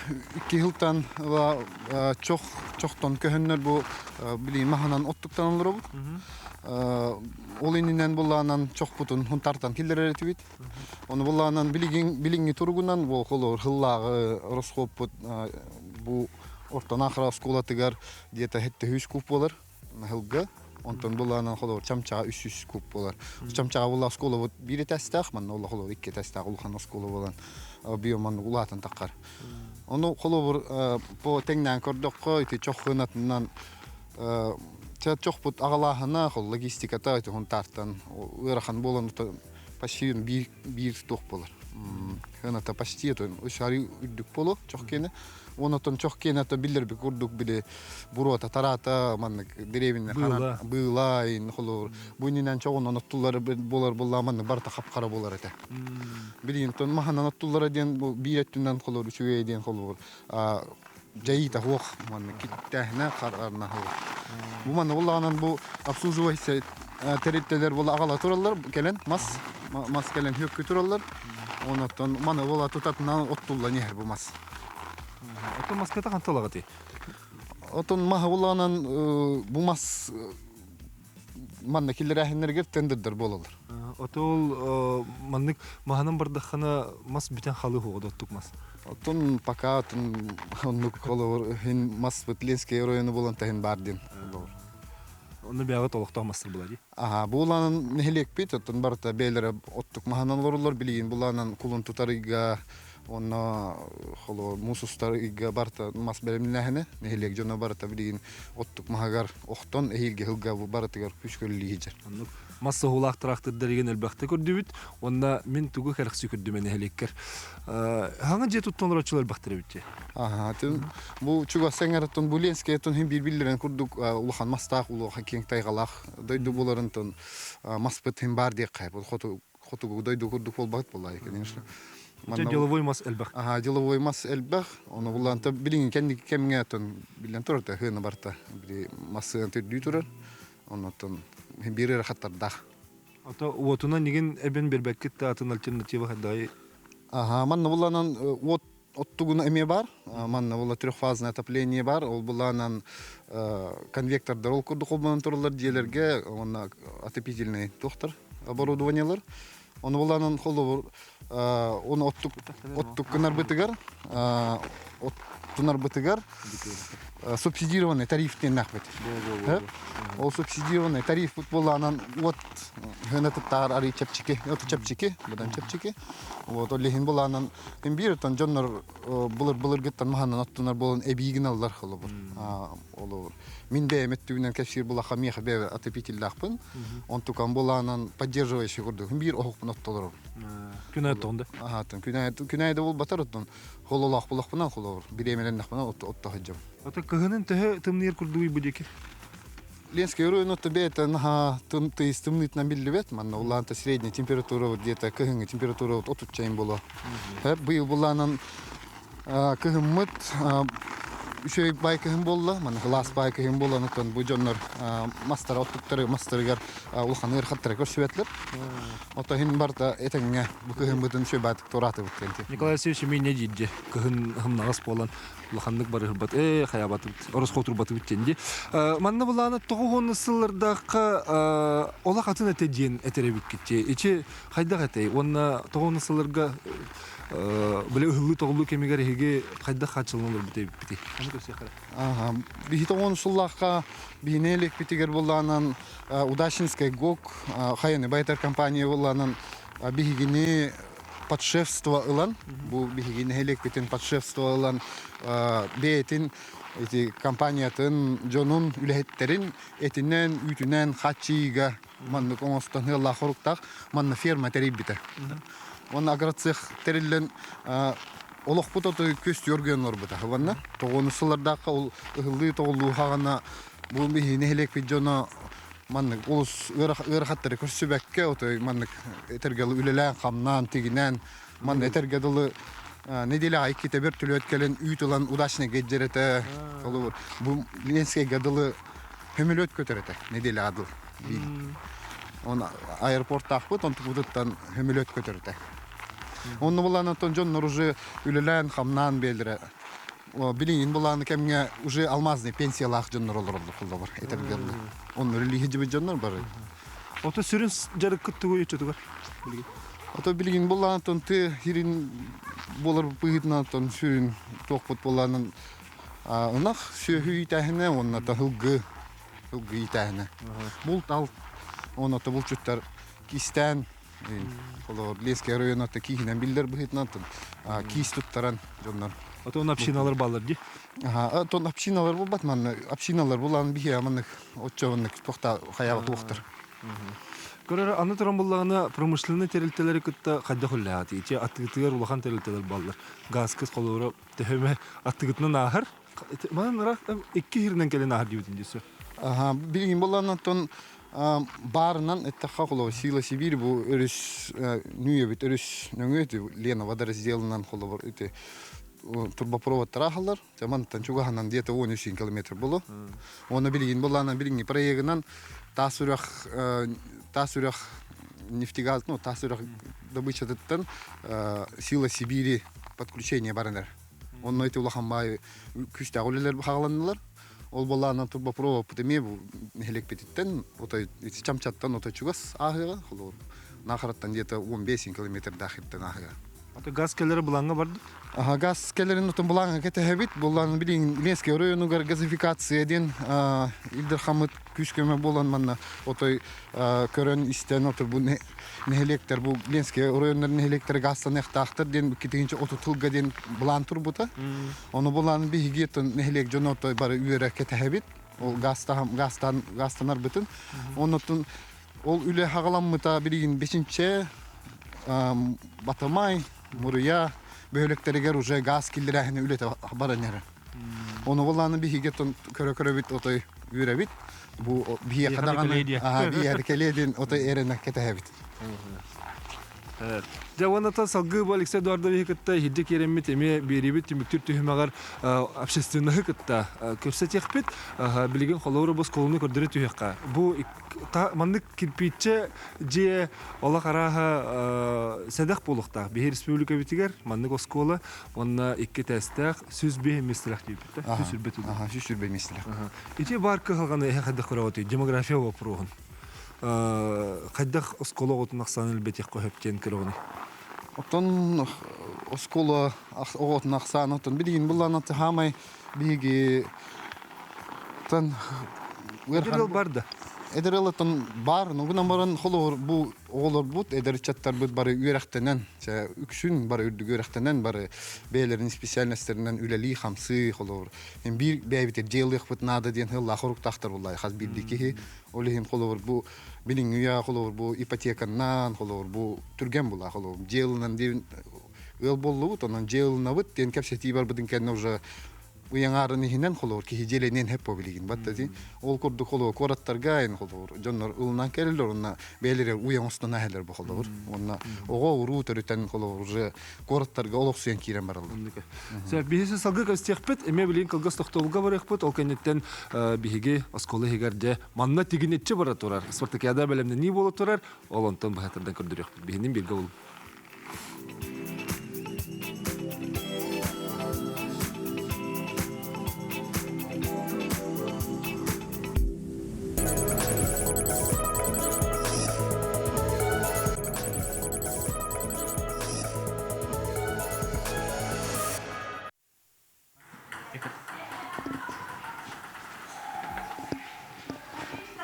сылтан чох чохтон көһөннөр бу билии маһынан оттуктан олоробут. Ол иннинэн булаанан чохпутун хунтартан киллэрэр этибит. Ону булаанан билигин билиҥҥи туругунан бу холобур хыллааҕы расхоппут бу Ортон Ахра оскуолатыгар где-то 700 куб буолар наһылга. Онтон булаанан холобур Чамчаҕа 300 куб буолар. Чамчаҕа була оскуолабыт биир этээстээх, манна ула холобур икки этээстээх улахан оскуола буолан био маннык улаатан таххар. Ону холобур по тэҥнээн көрдөххө ити чох хынатынан чохпут аҕалааһына логистиката ити хунтаартан ыарахан буолан почти биир биир туох буолар. Ыната почти үс арыы үрдүк буолуо чох киэнэ. Онотон чох киэнэ биллэрбит курдук били буруота тараата маннык дэриэбинэ Быыла. быыла холобур бу иннинэн чоҕунан оттуллар буолар буолла маннык барыта хап-хара буолар этэ. Билигин тон маһынан оттуллара диэн бу биир өттүнэн холобур үчүгэй диэн холобур дьайыыта суох маннык киттээһинэ харарна бу манна буллаҕынан бу обслуживайся тэрилтэлэр була аҕала тураллар кэлэн мас мас кэлэн хүөккү тураллар онотон маны була тутатынан оттуллан иһэр бу мас Оттон маската ханталаҕытый? Отон маһы булаанан бу мас манна киллэрээһиннэригэр тендердер буолаллар. Отол маннык маһынан бардаххына мас бүтэн халы хуоҕа оттук мас. Оттон пока оннук холобур хин маспыт Ленскэй оройону булан таһын бар диэн холобур. Онно бэҕэ толохтоох мастар була дии. Аха, буланан нэһилиэкпит оттон барыта бэйэлэрэ оттук маһынан олороллор билигин буланан кулун тутар ыйга Онно холобур муус устар ыйга барыта мас бэлэмнээһинэ, нэһилиэк дьоно барыта билигин оттук маһыгар охтон эһиилги сылга барытыгар күүскэ үлэлии сылдьар. Оннук мас соһуулаах тыраахтырдарыгын элбэхтэ көрдүбүт. Уонна мин тугу кэрэхсии көрдүм нэһилиэккэр. Хаҥа дьиэ туттан олороччулар элбэхтэр эбит дии. Аха, бу чугас эҥэртон бу Ленскэй хин биир биллэрин курдук улахан мастаах, улахан киэҥ тайҕалаах дойду буоларын тон маспыт хин баар диэххэ. Бу хоту хотугу дойду курдук буолбат буоллаа, конечно. Манна деловой мас элбэх. Аха, деловой мас элбэх. Ону буллаанта билиҥҥи кэнники кэмҥэ оттон биллэн турар хыына барта. Били массыына түрдүү турар. Оннуттан биир ыарахаттардаах. Ото уотунан нигин эбин бербеккит да атын альтернатива хайдай. Аха, манна булланан уот оттугуна эмиэ бар. Манна була трехфазное отопление бар. Ол булаанан конвектордар ол курдук холбонон тураллар дьиэлэргэ уонна отопительный туохтар оборудованиелар. Ону булаанан холобур оны оттук оттук гынарбытыгар Оттунарбытыгар субсидированный тариф диэннээхпит. Ол субсидированный тариф буолаанан уот хынатыттаар арый чэпчэки, оту чэпчэки, быдан чэпчэки. Вот ол иһин булаанан биир оттон дьоннор былыр былыргыттан маһанан оттунар буолан эбиигин аллар холобур. Олобур. Мин бэйэм өттүбүнэн кэпсиир булаха миэхэ бэйэ отопительдаахпын. Онтукан булаанан поддерживающий курдук биир оһохпун оттолорум. Күн айы тоҕунда? Аха, күн айы да булбатар оттон хололоох булахпынан холобур бириэмэлэннэхпинэ отто сылдьабын. Ото кыһынын төһө тымныыр курдугуй бу диэки? Ленскэй оройуон отто бэйэтэ наһаа тыйыс тымныытынан биллибэт. Манна улаанта средняя температура где-то кыһыҥҥы температура вот отуччайын буолуо. Быйыл булаанан кыһыммыт үчүгэй баай кыһын буолла. Манна кылаас баай кыһын буолан оттон бу дьоннор мастара оттуктары мастарыгар улахан ыарахаттары көрсүбэтлэр. Ото иһин барыта этэҥҥэ бу кыһыммытын сүбаатык туораатыбыт диэн. Николай Васильевич эмиэ диирдэ кыһын хымнаҕас буолан улаханнык барыһырбат ээ хайаабатыбыт оросхотурбатыбыт диэн дии. Манна былаана тоҕус сыллардаахха олох атын этэ диэн этэр эбиккит дии. Ичи хайдах этэй? Уонна тоҕус сылларга били ыһыллыы тоҕуллуу кэмигэр эһиги хайдах хааччыллан олорбут эбиппитий? Аны көрсүөххэ. Биһи тоҕус сыллаахха биһини элекпитигэр буллаанан Удачнинскай ГОК хайаны байтар компания буллаанан биһигини подшефство ылан, бу биһиги нэһилиэкпитин подшефство ылан бэйэтин ити компаниятын дьонун үлэһиттэрин этинэн, үүтүнэн хааччыйыыга маннык оҥостон ыаллаах хоруктаах манна ферма тэрийбитэ. Уонна агроцех тэриллэн олохпут оту көстүү оргуйан олорбута. Уонна тоҕуону сыллардаахха ол ыһыллыы тоҕуллуу хаҕана бу биһи нэһилиэкпит дьоно маннык олус ыарахаттары көрсүбэккэ отой маннык этэргэ үлэлээн хамнаан тигинээн манна этэргэ дылы неделяҕа иккитэ бөртөлүөт кэлэн үүт ылан удачный дьэрэтэ холобур бу Ленскэйгэ дылы көмөлүөт көтөр этэ неделяҕа дылы он аэропорттаахпыт онтукутуттан көмөлүөт көтөр этэ онно булан оттон дьоннор уже үлэлээн хамнаан биэлэрэ билигин булааны кэмҥэ уже алмазный пенсиялаах дьоннор олороллор холобур этэргэ оннор үлэлиһи дьоннор бары Ото сүрүн дьарыккыт тугуй оччотугар билигин? Ото билигин булаантан тыа сирин буолар быһыытынан сүрүн туохпут буолаанан ынах сүөһү иитээһинэ уонна таһылгы ылгы иитээһинэ. Булт алт уонна булчуттар кистээн холобур Ленскэй оройуона кииһинэн биллэр быһыытынан киис туттаран дьоннор. Отон общиналар баллар дии. Аха, отон общиналар булбат манна общиналар булан биһиэ маннык оччо маннык туохта хайаба туохтар. Көрөр аны туран буллаҕына промышленный тэрилтэлэри кытта хайдах үллэһэт ити аттыгытыгар улахан тэрилтэлэр баллар. Газкыс холобура төһөмө аттыгытынан ааһар. Манан ыраах икки хиринэн кэлэн ааһар диэбитин дии Аха, билигин буллаҕына оттон баарынан эттэххэ холобур Сила Сибирь бу өрүс нүүйэбит өрүс нөҥүө ити Лена водоразделынан холобур ити турбопроводтар ааһаллар. Мантан чугаһынан где-то 13 километр болу. Оны билигин буллаана билиҥҥи проегынан таас үрэх таас үрэх нефтегаз, ну таас үрэх добычатыттан Сила Сибири подключение баранар. Онно ити улахан баай күүстээх үлэлэр хааланнылар. Ол буоллаанан турбопроводпут эмиэ бу нэһилиэкпититтэн отой ити Чамчаттан отой чугас ааһыаҕа. Холобур, Наахараттан где-то 15 километрдаах иртэн ааһыаҕа. Ата газ кэлэрэ былааҥҥа барды? Аха, газ кэлэрин отон былааҥҥа кэтэһэбит. Буллаан билигин Ленскэй оройуонугар газификация диэн Илдерхаммыт күүс-көмө буолан манна отой көрөн истэн отой бу нэһилиэктэр бу Ленскэй оройуоннар нэһилиэктэрэ газтаныахтаахтар диэн 230 сылга диэн былаан турбута. Ону булан биһиги оттон нэһилиэк дьоно отой бары үөрэ кэтэһэбит. Ол газтаһам газтан газтанарбытын. Оннотун ол үлэ хаҕаламмыта билигин бэчинчэ Батамай, Муруйа бөһүөлэктэригэр уже газ киллэрээһини үлэтэ баран иһэр. Ону булааны биһиги көрө-көрөбүт отой үөрэбит. Бу биһиэхэ даҕаны биһиэхэ кэлиэ диэн отой эрэнэ кэтэһэбит. Дьэ уонна салгыы бу Алексей Эдуардовиһы кытта иһирдьэ киирэммит эмиэ биэриибит түмүктүүр түһүмэҕэр общественноһы кытта көрсөтүөхпүт. Билигин холобура бу оскуоланы көрдөрө түһүөххэ. Бу маннык кирпииччэ дьиэ олох арааһа сэдэх буолуохтаах. Биһи республикабытыгар маннык оскуола уонна икки этээстээх 105 миэстэлээх диэбит да? 120 Аха, 120 миэстэлээх. Ити баар кыһалҕаны эһэ хайдах көрөҕүтүй? Демография вопроһун. Хайдах оскуола оҕотун ахсаанын элбэтиэххэ сөп диэн көрөҕүнүй? Оттон оскуола оҕотун ахсаана оттон билигин буллаан хаамай биһиги тан Эдэр ыал бар да? Эдэр ыал оттон бар, ну гынан баран холобур бу оҕолорбут, эдэр ыччаттарбыт бары үөрэхтэнэн, үксүн бары үрдүк үөрэхтэнэн, бары бэйэлэрин специальностарынан үлэлии-хамсыы холобур. Биир бэйэбитигэр дьиэлиэхпит наада диэн сыаллаах оруктаахтар буллай хас биирдии киһи. Ол иһин холобур бу билиҥҥи үйэ холобур бу ипотеканнан холобур бу түргэн булаа холобур дьиэ ылынан диэн ыал буоллубут, онон дьиэ ылынабыт диэн кэпсэтии барбытын кэннэ уже ыйаҥаарын иһинэн холобур киһи дьиэлэниэн сөп билигин батта ти ол курдук холобур куораттарга эн холобур дьоннор ылынан кэлэллэр уонна бэйэлэрэ уйаҥ устан аһэлэр бу холобур уонна оҕо уруу төрүтэн холобур уже куораттарга олохсуйан киирэн бараллар. Сөп, биһиги салгыы көстүөхпүт, эмиэ билигин кылгас тохтобулга барыахпыт, ол кэнниттэн биһиги оскуола иһигэр дьэ манна тигинэччи бара турар, спартакиада бэлэмнэнии буола турар, ол онтон быһатырдан көрдөрүөхпүт. Биһинин бииргэ болун.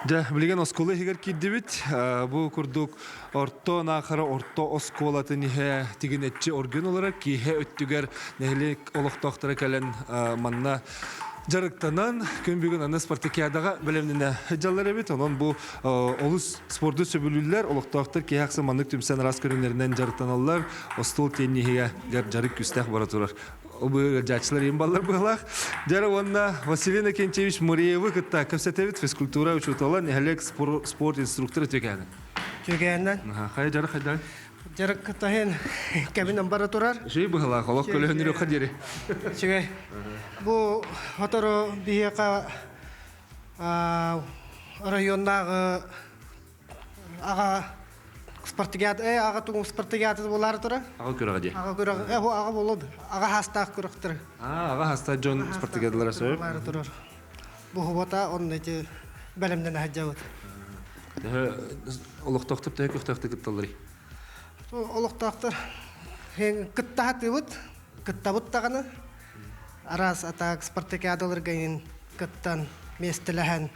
Дьэ, билигин оскуола иһигэр киирдибит. Бу курдук орто Наахара орто оскуолатын иһэ тигинэччи оргун олорор. Киэһэ өттүгэр нэһилиэк олохтоохторо кэлэн манна дьарыктанан, күн бүгүн аны спартакиадаҕа бэлэмнэнэ дьаллар эбит. Онон бу олус спорду сөбүлүүллэр, олохтоохтор киһи ахсын маннык түмсэн араас көрүҥнэринэн дьарыктаналлар. Остуол тенниһигэр дьарык күүстээх бара турар. Ыалдьааччылар иин баллар быһалаах. Дьара уонна Василий Иннокентьевич Муреевы кытта кэпсэтэбит физкультура учуутала, нэһилиэк спорт инструктора Түгээнэ. Түгээнэ. Хайа дьарык хайдан? Дьарык таһын кэбинэн бара турар. Үчүгэй быһалаах, олох көлөһүнүрүөххэ диэри. Үчүгэй. Бу сотору биһиэхэ районнааҕы аҕа спартакиада э аҕа тугун спартакиада буолаары тура аҕа күрэҕэ дии аҕа күрэҕэ э аҕа буолуо аҕа хаастаах күрэхтэр аа аҕа хаастаах дьон спартакиадалара сөп буолаары турар бу хубата онно ити бэлэмнэнэ сылдьабыт олохтоохтор төһө көхтөөхтүк кытталларый олохтоохтор кыттаһатыбыт кыттабыт даҕаны араас атаак спартакиадаларга кыттан миэстэлэһэн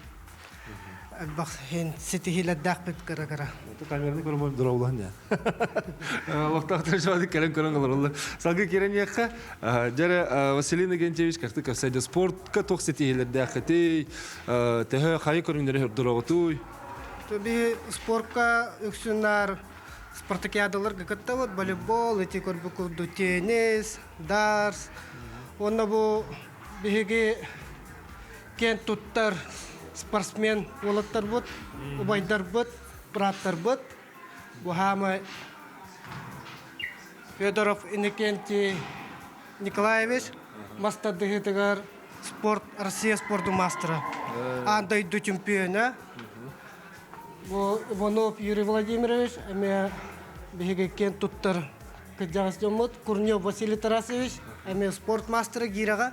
элбэх ситиһиилэрдээхпит кыра-кыра. Камераны көрөн дороолоһун дьэ. Олохтоохтор жуады кэлэн көрөн олороллор. Салгыы кирэниэххэ дьэрэ Василий Иннокентьевич карты кэпсэйдэ спортка туох ситиһиилэрдээххитий, төһө хайы көрүҥнэри көрдөрөҕүтүй? Биһи спортка үксүннар спартакиадаларга кыттабыт, волейбол, ити көрбүт курдук теннис, дартс. Уонна бу биһиги киэн туттар спортсмен уолаттарбыт, убайдарбыт, бырааттарбыт. Бу хаамай Федоров Иннокентий Николаевич мас тардыһыытыгар спорт Россия спордун маастара, аан дойду чемпиона. Бу Иванов Юрий Владимирович эмиэ биһиги киэн туттар кырдьаҕас дьоммут. Курнев Василий Тарасович эмиэ спорт маастара гирэҕэ.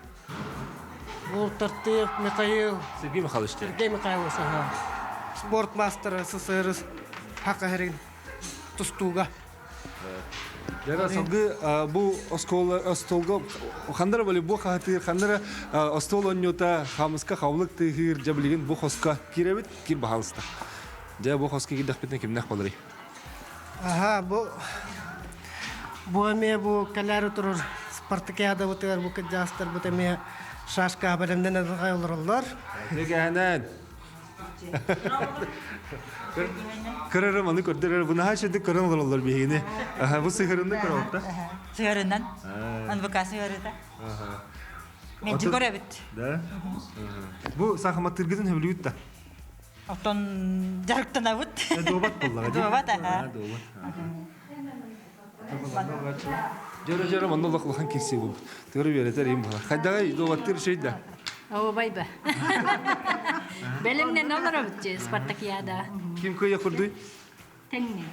Бу Тартыев Михаил Сергей Михайлович Сергей Михайлович спорт маастара СССР Хакахерин тустууга. Дьара салгыы бу оскуола остуолга ханнара волейбол хаһытыыр, ханнара остуол онньута, хамыска хабылык тыыһыыр, дьэ билигин бу хоско киирэбит, кир баһаалыста. Дьэ бу хоско киирдэхпитинэ кимнээх боларый? Аха, бу эмиэ бу кэлээри турар спартакиадабытыгар бу кырдьаҕастарбыт эмиэ шашка бэлэмнэнэн олороллор. Тэгээнэн. Көрөрөм аны көрдөрөр бу наһаа үчүгдүк көрөн олороллор биһигини. Бу сыһырынны көрөҕүт да? Сыһырынан. НВК сыһырыта. Мэлдьи көрөбүт. Да? Бу саахыматтыыргытын сөбүлүүгүт да? Оттон дьарыктанабыт. Дуобат буоллаҕа дии. Дуобат, аха. Дуобат. Дьөрө-дьөрө манна олох улахан кирсии буолбут. Тыгыр үөрэтэр им буолар. Хайдаҕай дуобаттыыр үчүгэй да? Ообайба. Бэлэмнэн олоробут же спартакиада. Ким кыайа курдуй? Тэҥҥэ.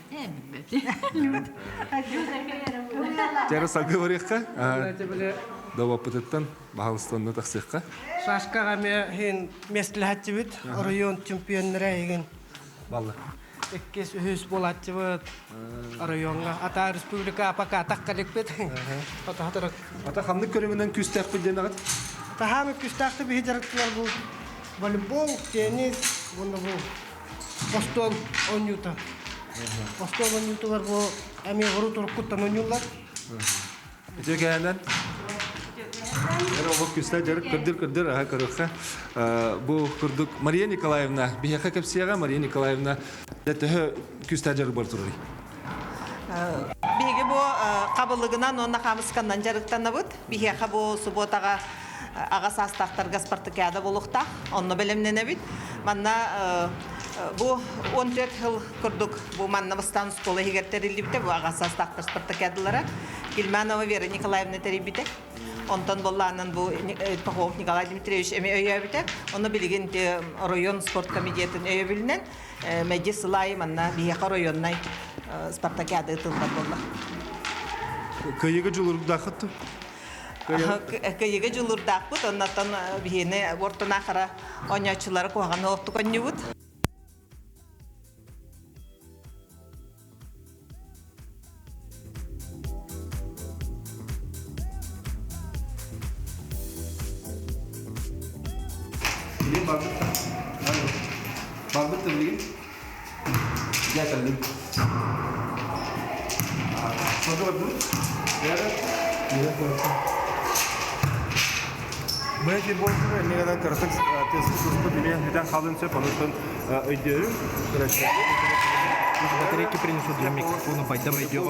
Дьэрэ салгыы барыахха. Дуобаппытыттан баһалыстанна тахсыахха. Шашкаҕа эмиэ иһин миэстэлэһэччибит оройуон чемпионнара игин. Балла. Иккис, үһүс буолааччыбыт оройуоҥҥа. Ата республика пока тахха иликпит. Ата Ата ханнык көрүҥүнэн күүстээхпит диэн аҕыт? Таһаамы күүстээхтик биһи дьарыктанар бу волейбол, теннис, уонна бу остуол оонньуута. Остуол оонньуутугар бу эмиэ урут уруккуттан оонньууллар. Үтүө кэһэнэн. Эр олох күстэ дьарык көрдүр көрдүр аха көрүөххэ. Бу курдук Мария Николаевна биһиэхэ кэпсиэҕэ Мария Николаевна төһө күстэ дьарык бар турарый? Биһиги бу хабылыгынан уонна хаамысканнан дьарыктанабыт. Биһиэхэ бу субуотаҕа аҕа саастаахтарга спартакиада буолуохтаах. Онно бэлэмнэнэбит. Манна бу 14 сыл курдук бу манна бастаан оскуола иһигэр тэриллибитэ. Бу аҕа саастаахтар спартакиадалара. Гильманова Вера Николаевна тэрийбитэ. Онтон боллаанан бу Пахомов Николай Дмитриевич эмиэ өйөөбүтэ. Онно билигин оройуон спорт комитетын өйөбүлүнэн Мэдьи сыл аайы манна биһиэхэ оройуоннай спартакиада ыытыллар буолла. Кыайыыга дьулуурдааххыт дуо? Кыайыыга дьулуурдаахпыт, оннотон биһиэни ортонаахара оонньооччулары куһаҕаны оттук онньубут. Билигин барбыт да. Барбыт да билигин. Дьэ кэллим. Сонда бардыбыт. Бэйти буолсуна эмиэ кыратык тыаспыт эмиэ бүтэн хаалын сөп, онуттан өйдөрүм. Батарейки принесу для микрофона, пойдем идем.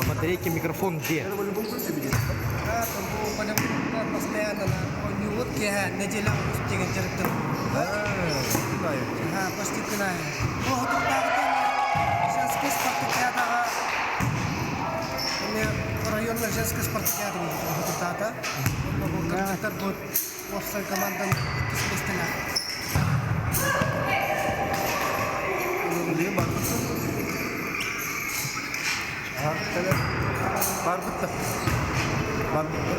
Батарейки, микрофон где? Постоянно оонньуубут киэһэ неделя деген дьарыктан. Почти күн аайы. Оһотуктааҕыта женскай спартакиадаҕа эмиэ районная женская спартакиада буолбут оһотуктаата. Онно бу кыргыттар бу уопсай командан иккис миэстэлээх. Билигин барбыт Барбыт да. Барбыт да.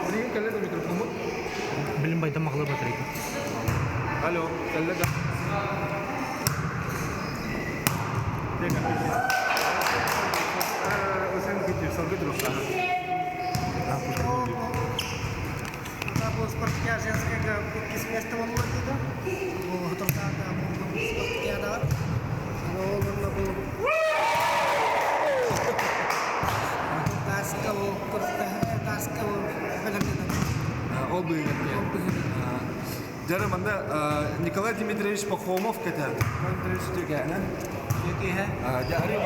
Билигин кэллэ да микрофоммут? Билим байдам махлы батарейка. Алло, кэллэ да. Спартакиада женскайга иккис миэстэ буолла диэтэ. Бу соторутааҕыта буолбут спартакиадаҕа. Ол онно бу Таска бу таска бу бэлэмнэнэр. Ол быыһыгар. Дьэ, манна Николай Дмитриевич Пахомов кэтэр. Николай Дмитриевич үтүөкээнэн. Дьэ, арыый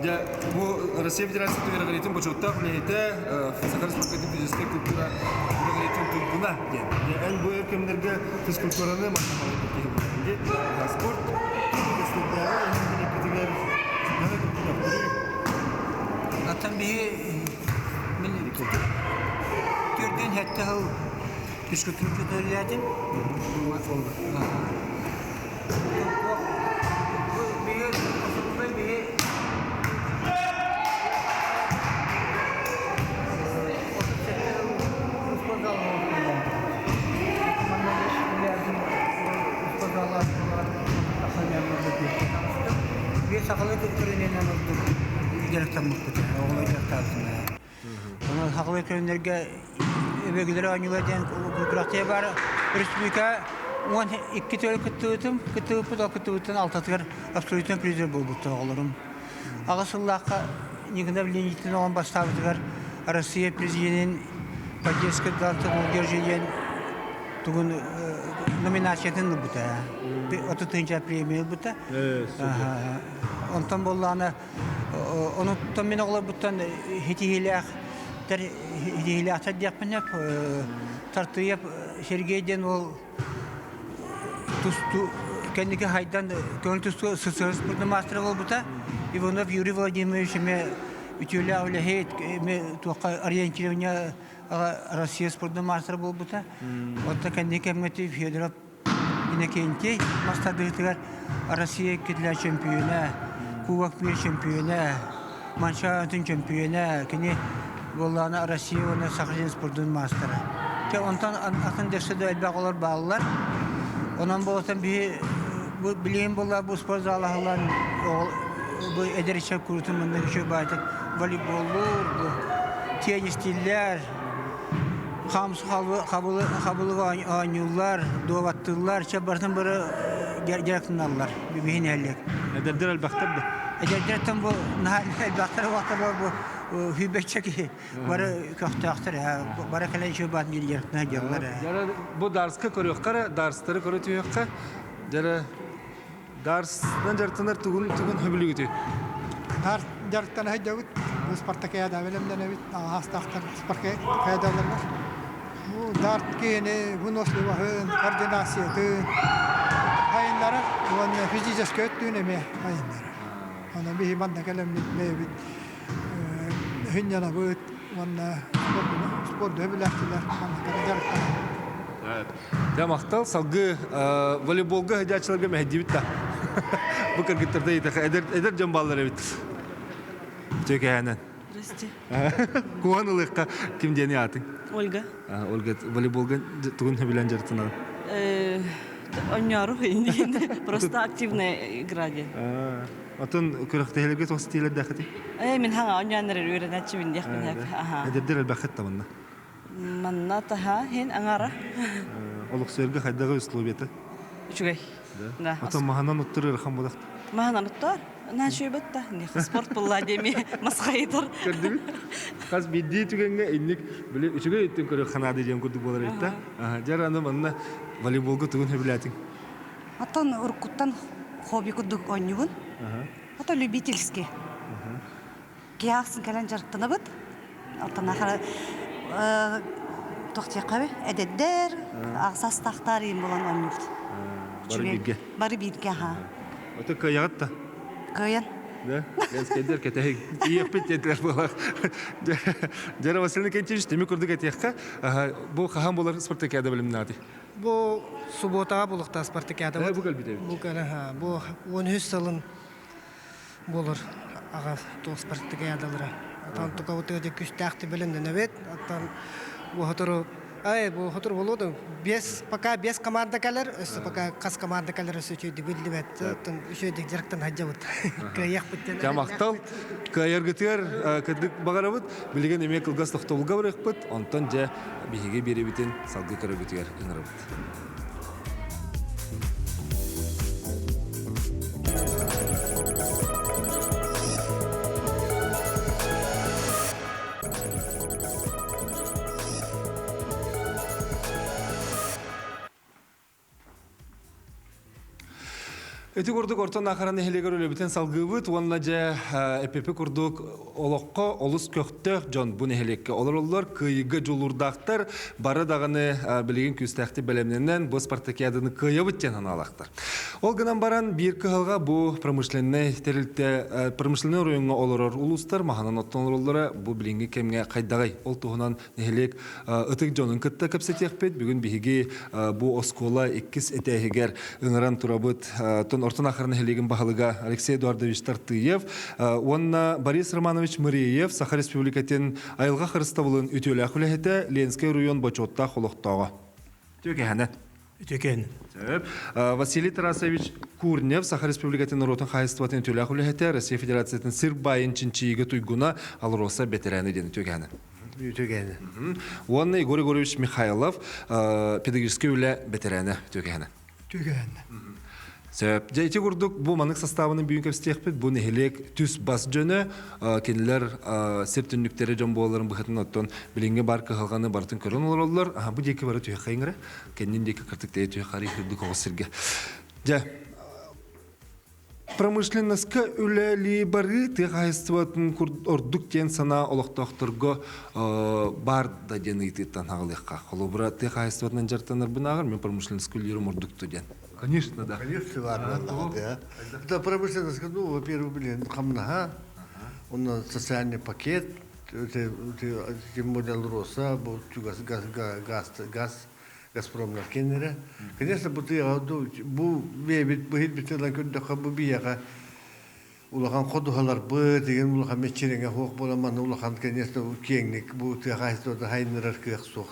Дьэ, бу Россия Федерациятын үөрэҕириитин бочуоттаах үлэһитэ, Саха Республикатын физическэй культура үөрэҕириитин туйгуна диэн. Дьэ, эн бу өр кэмнэргэ физкультураны манна халайбыт киһи буолаҕын дии. Спорт үгэстэрдээҕи эһиги төһө көхтөөхтөрүй? Оттон биһи мин 47 сыл физкультура үлэлээтим. Сахалыы көрүнүнэн ордук дьарыктаммыппыт, оҕолор дьарыктаабытым. Онон сахалыы көрүнэргэ өбүгэлэр оонньуулар диэн күрэхтэһии баар. Республика 12 төгүл кыттыбытым, кыттыбыппыт, ол кыттыбыттан алтатыгар абсолютно призер буолбуттар оҕолорум. Аҕыс сыллаахха Никонов Леонидтин оҕом бастаабытыгар Россия президенин поддержка гранта молодежи диэн тугун номинациятын ылбыта. 30 премия ылбыта. Онтон буоллаҕына Онуттан мин оҕолорбуттан ситиһиилээхтэр ситиһиилээхтэр диэхпин сөп. Тартыйап Сергей диэн уол тустуу кэнники хайдан көҥүл тустуу СССР спортун маастара буолбута. Иванов Юрий Владимирович эмиэ үтүөлээх үлэһит, эмиэ туохха ориентирование Россия спордун маастара буолбута. Оттон кэнники кэмҥэ Федоров Иннокентий мас тардыһыытыгар Россия иккитилээх чөмпүйүөнэ, Кубок мира чөмпүйүөнэ, Манчаары атын чөмпүйүөнэ, кини буоллаҕына Россия уонна Саха сирин спордун маастара. Дьэ онтон атын дэссе да элбэх олор бааллар. Онон буолан биһи бу билигин буолла бу спорт залаһылан бу эдэр ыччат курутун манна үчүгэй баайтык волейболлуур, бу теннистииллэр, Хаамсы хабылык оонньууллар, дуобаттыыллар, чэ барытын бары дьарыктаналлар биһи нэһилиэк. Эдэрдэр элбэхтэр да? Эдэрдэртэн бу наһаа элбэхтэр уохтар бу сүүрбэччэ киһи бары көхтөөхтөр бары кэлэн үчүгэй баат биир дьарыктана дьаллар. Дьара бу дарска көрүөххэ эрэ, дарстары көрө түһүөххэ. Дьара Дарсынан дьарыктанар тугун тугун хөбүлүүгүтүй? Дарс дьарыктана сылдьабыт. Бу спартакиада бэлэмнэнэбит. Аҕаастаахтар спартакиадаларыгар. Бу дарт киһини выносливоһын, координациятын сайыннарар уонна физическэй өттүн эмиэ сайыннарар. Онон биһи манна кэлэммит бэйэбит сынньанабыт уонна спорду сөбүлээччилэр манна кэлэн дьарыктанабыт. Дьэ махтал салгыы волейболга сылдьааччыларга мэһэйдиибит да. Бу кыргыттарда ыйытаха эдэр эдэр дьон бааллар эбит. Үтүөкэһээнэн. Здрасте. Куһан ылыахха ким диэни аатыҥ? Ольга. Ольга волейболга тугун сөбүлээн дьарыктанаҕын? Онньоору просто активная игра диэн. Атын күрэхтэһиилэргэ туох ситиилэрдээххитий? Э, мин хаҥа онньоон эрэр үөрэнээччибин диэхпин Аха. Эдэрдэр элбэххит да манна. Манна таһа иһин аҥара. Олохсуйарга хайдаҕый условията? Үчүгэй. Да. Ото маһынан оттор ыарахан буолахт. Маһынан оттор. Наһаа үчүгэй да. Спорт булла диэми масхайытар. Көрдүгүт? Хас биирдии түгэҥҥэ инник били үчүгэй өттүн көрөр ханаады диэн курдук буолар эбит да. Дьэ аны манна волейболга тугун сөбүлээтиҥ? Оттон уруккуттан хобби курдук оонньуубун. Ото любительский. Киһи ахсын кэлэн дьарыктанабыт. Оттон ахара туох диэххэ эдэрдэр, аҕыс иин булан оонньуубут. Бары бииргэ. Бары бииргэ, аха. Ото кыайаҕыт да? Кыайан. Да? Ленскэйдэр кэтэһиҥ. Тиийиэхпит диэтилэр буолар. Дьара Василий Никитич, тими курдук этиэххэ, бу хаһан буолар спартакиада билимнаати? Бу субботаҕа булуохтаах спартакиада. Бу кэлбит эбит. Бу кэлэ, бу 13 сылын буолар аҕа туох спартакиадалара. Атан тукабытыгар дьэ күстээхти бэлэмнэнэбит. Оттон бу сотору ай бу сотору буолуо да биэс пока биэс команда кэлэр, өссө пока хас команда кэлэр өссө үчүгэйдик биллибэт. Оттон үчүгэйдик дьарыктан сылдьабыт. Кыайыахпыт диэн. Дьэ махтал. Кыайаргытыгар кырдык баҕарабыт. Билигин эмиэ кылгас тохтобулга барыахпыт. Онтон дьэ биһиги биэрэбитин салгыы көрөргүтүгэр ыҥырабыт. Ити курдук Орто Наахара нэһилиэгэр үлэбитин салгыыбыт уонна дьэ эппипи курдук олоххо олус көхтөөх дьон бу нэһилиэккэ олороллор, кыайыыга дьулуурдаахтар, бары даҕаны билигин күүстээхтик бэлэмнэнэн бу спартакиаданы кыайабыт диэн санаалаахтар. Ол гынан баран биир кыһалҕа бу промышленнай тэрилтэ промышленнай оройуоҥҥа олорор улуустар маһынан оттон олороллоро бу билиҥҥи кэмҥэ хайдаҕый? Ол туһунан нэһилиэк ытык дьонун кытта кэпсэтиэхпит. Бүгүн биһиги бу оскуола иккис этээһигэр ыҥыран турабыт. Тон Орто Наахара нэһилиэгин баһылыга Алексей Эдуардович Тартыев уонна Борис Романович Мыреев Саха Республикатын айылҕа харыстабылын үтүөлээх үлэһитэ, Ленскэй оройуон бочуоттаах олохтооҕо. Үтүөкэһэнэ. Үтүөкэн. Сөп. Василий Тарасович Курнев Саха Республикатын норуотун хаһайыстыбатын үтүөлээх үлэһитэ, Россия Федерациятын сир баайын чинчийиигэ туйгуна, АЛРОСА бэтэрээнэ диэн үтүөкэһэнэ. Үтүөкэһэнэ. Уонна Егор Егорович Михайлов педагогическай үлэ бэтэрээнэ үтүөкэһэнэ. Үтүөкэһэнэ. Сөп. Дьэ ити курдук бу маннык састаабынан бүгүн кэпсэтиэхпит. Бу нэһилиэк түс-бас дьоно, кинилэр сир түннүктэрэ дьон буоларын быһыытынан оттон билиҥҥи баар кыһалҕаны барытын көрөн олороллор. Бу диэки бары түһэххэ иҥэрэ. Кэннин диэки кыртык тэйэ түһэ харый үрдүк оҕус сиргэ. Дьэ, промышленноска үлэлии барыы тыа хаһайыстыбатын ордук диэн санаа олохтоохторго баар да диэн ыйытыыттан аҕалыахха. Холобура, тыа хаһайыстыбатынан дьарыктанарбын ааҕар, мен промышленноска үлэлиирим ордукту диэн. Конечно, да. Конечно, баар буоллаҕа. Да, промышленность, ну, во-первых, блин, хамнаһа, онно социальный пакет, тем более Алроса, бу газ, газ, газ, газ, Газпромнар кеннере. Конечно, бу тыаҕа бу бэйэбит быһыт битэлэн көрдөххө бу биһиэхэ улахан ходуһаларбыт, деген улахан мэччирэҥэ суох буолан манна улахан, конечно, киэҥник бу тыа хаһаайыстыбата хайыннарар кыах суох,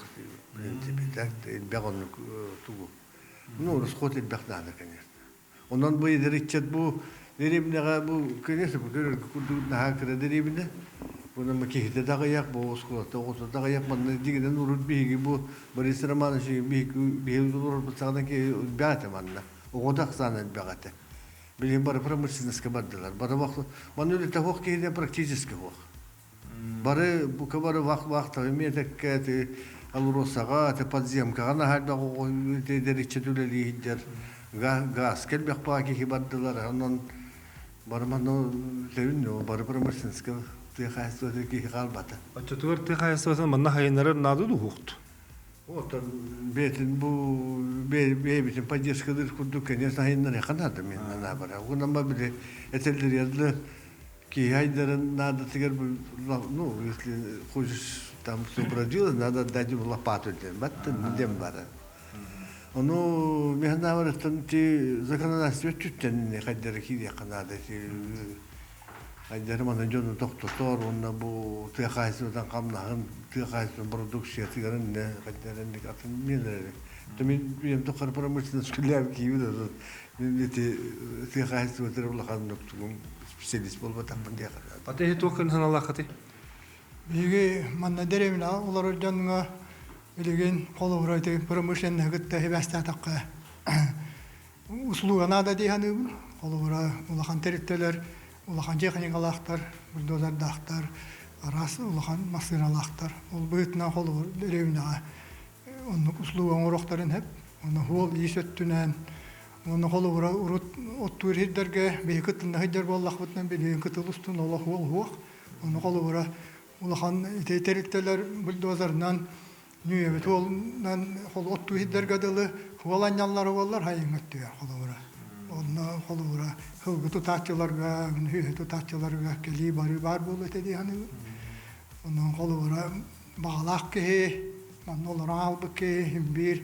в принципе, так элбэх оннук тугу. Ну, расход элбэх наада, конечно. Онон бу эдэр ыччат бу дэриэбинэҕэ бу, конечно, бу көрөргө курдук наһаа кыра дэриэбинэ. Бу киһитэ да аҕыйах, бу оскуолата оҕото да аҕыйах. Манна дьиҥинэн урут биһиги бу Борис Романович биһиги олорорбут саҕана киһи элбэх этэ манна. Оҕо да ахсаана элбэх этэ. Билигин бары промышленноска бардылар. Бары манна үлэтэ суох киһи практически суох. Бары бука бары вах-вахтовый миэтэккэ ти Алросаҕа, ти подземкаҕа наһаа элбэх оҕо эдэриччэ үлэлии сылдьар. Газ кэлбэх баа киһи бардылар. Онон бары манна тэбин бары промышленноска тыа хаһаайыстыбата киһи хаалбата. Оччотугар тыа хаһаайыстыбатын манна хайыннарар наада дуһуохту? Оттон бэйэтин бу бэйэбитин поддержкалыыр курдук конечно хайыннарыахха наада мен наабара. Угунан ба били этэллэр киһи айдарын наадатыгар ну если хочешь там все проделать надо дать ему лопату диэн баттын диэн бара. Ону механаварыттан ти законодательство өттүттэн хайдары киириэххэ наада хайдары манан дьону тохтотор уонна бу тыа хаһаайыстыбатын хамнаһын тыа хаһаайыстыбатын продукциятыгар инне хайдары атын миэлэри мин биэм тухары промышленность күллээбит киһибин мин ити тыа хаһаайыстыбатыгар улахан тугум специалист буолбатахпын диэххэ Ата иһи туох гын саналааххытый? Биһиги манна дэриэбинэҕэ олорор дьоҥҥо билигин холобура ити промышленноһы кытта сибээстээтэххэ услуга наада дии саныыбын. Холобура улахан тэрилтэлэр, улахан техникалаахтар, бульдозердаахтар, араас улахан массыыналаахтар. Ол быһыытынан холобур дэриэбинэҕэ оннук услуга оҥоруохтарын сөп. Онно суол-иис өттүнэн Уонна холобура урут оттуур сирдэргэ биһи кыттынна сылдьар буоллахпытына билигин кытыл устун олох уол суох. Ону холобура улахан ити тэрилтэлэр бульдозерынан нүөбүт уолунан оттуу сирдэргэ дылы суол анньаллара буоллар хайыҥ өттүгэр холобура. Онно холобура сылгы тутааччыларга, сүөһү тутааччыларга кэлии барыы баар буолуо этэ дии саныыбын. Онон холобура баҕалаах киһи манна олорон хаалбыт киһи син биир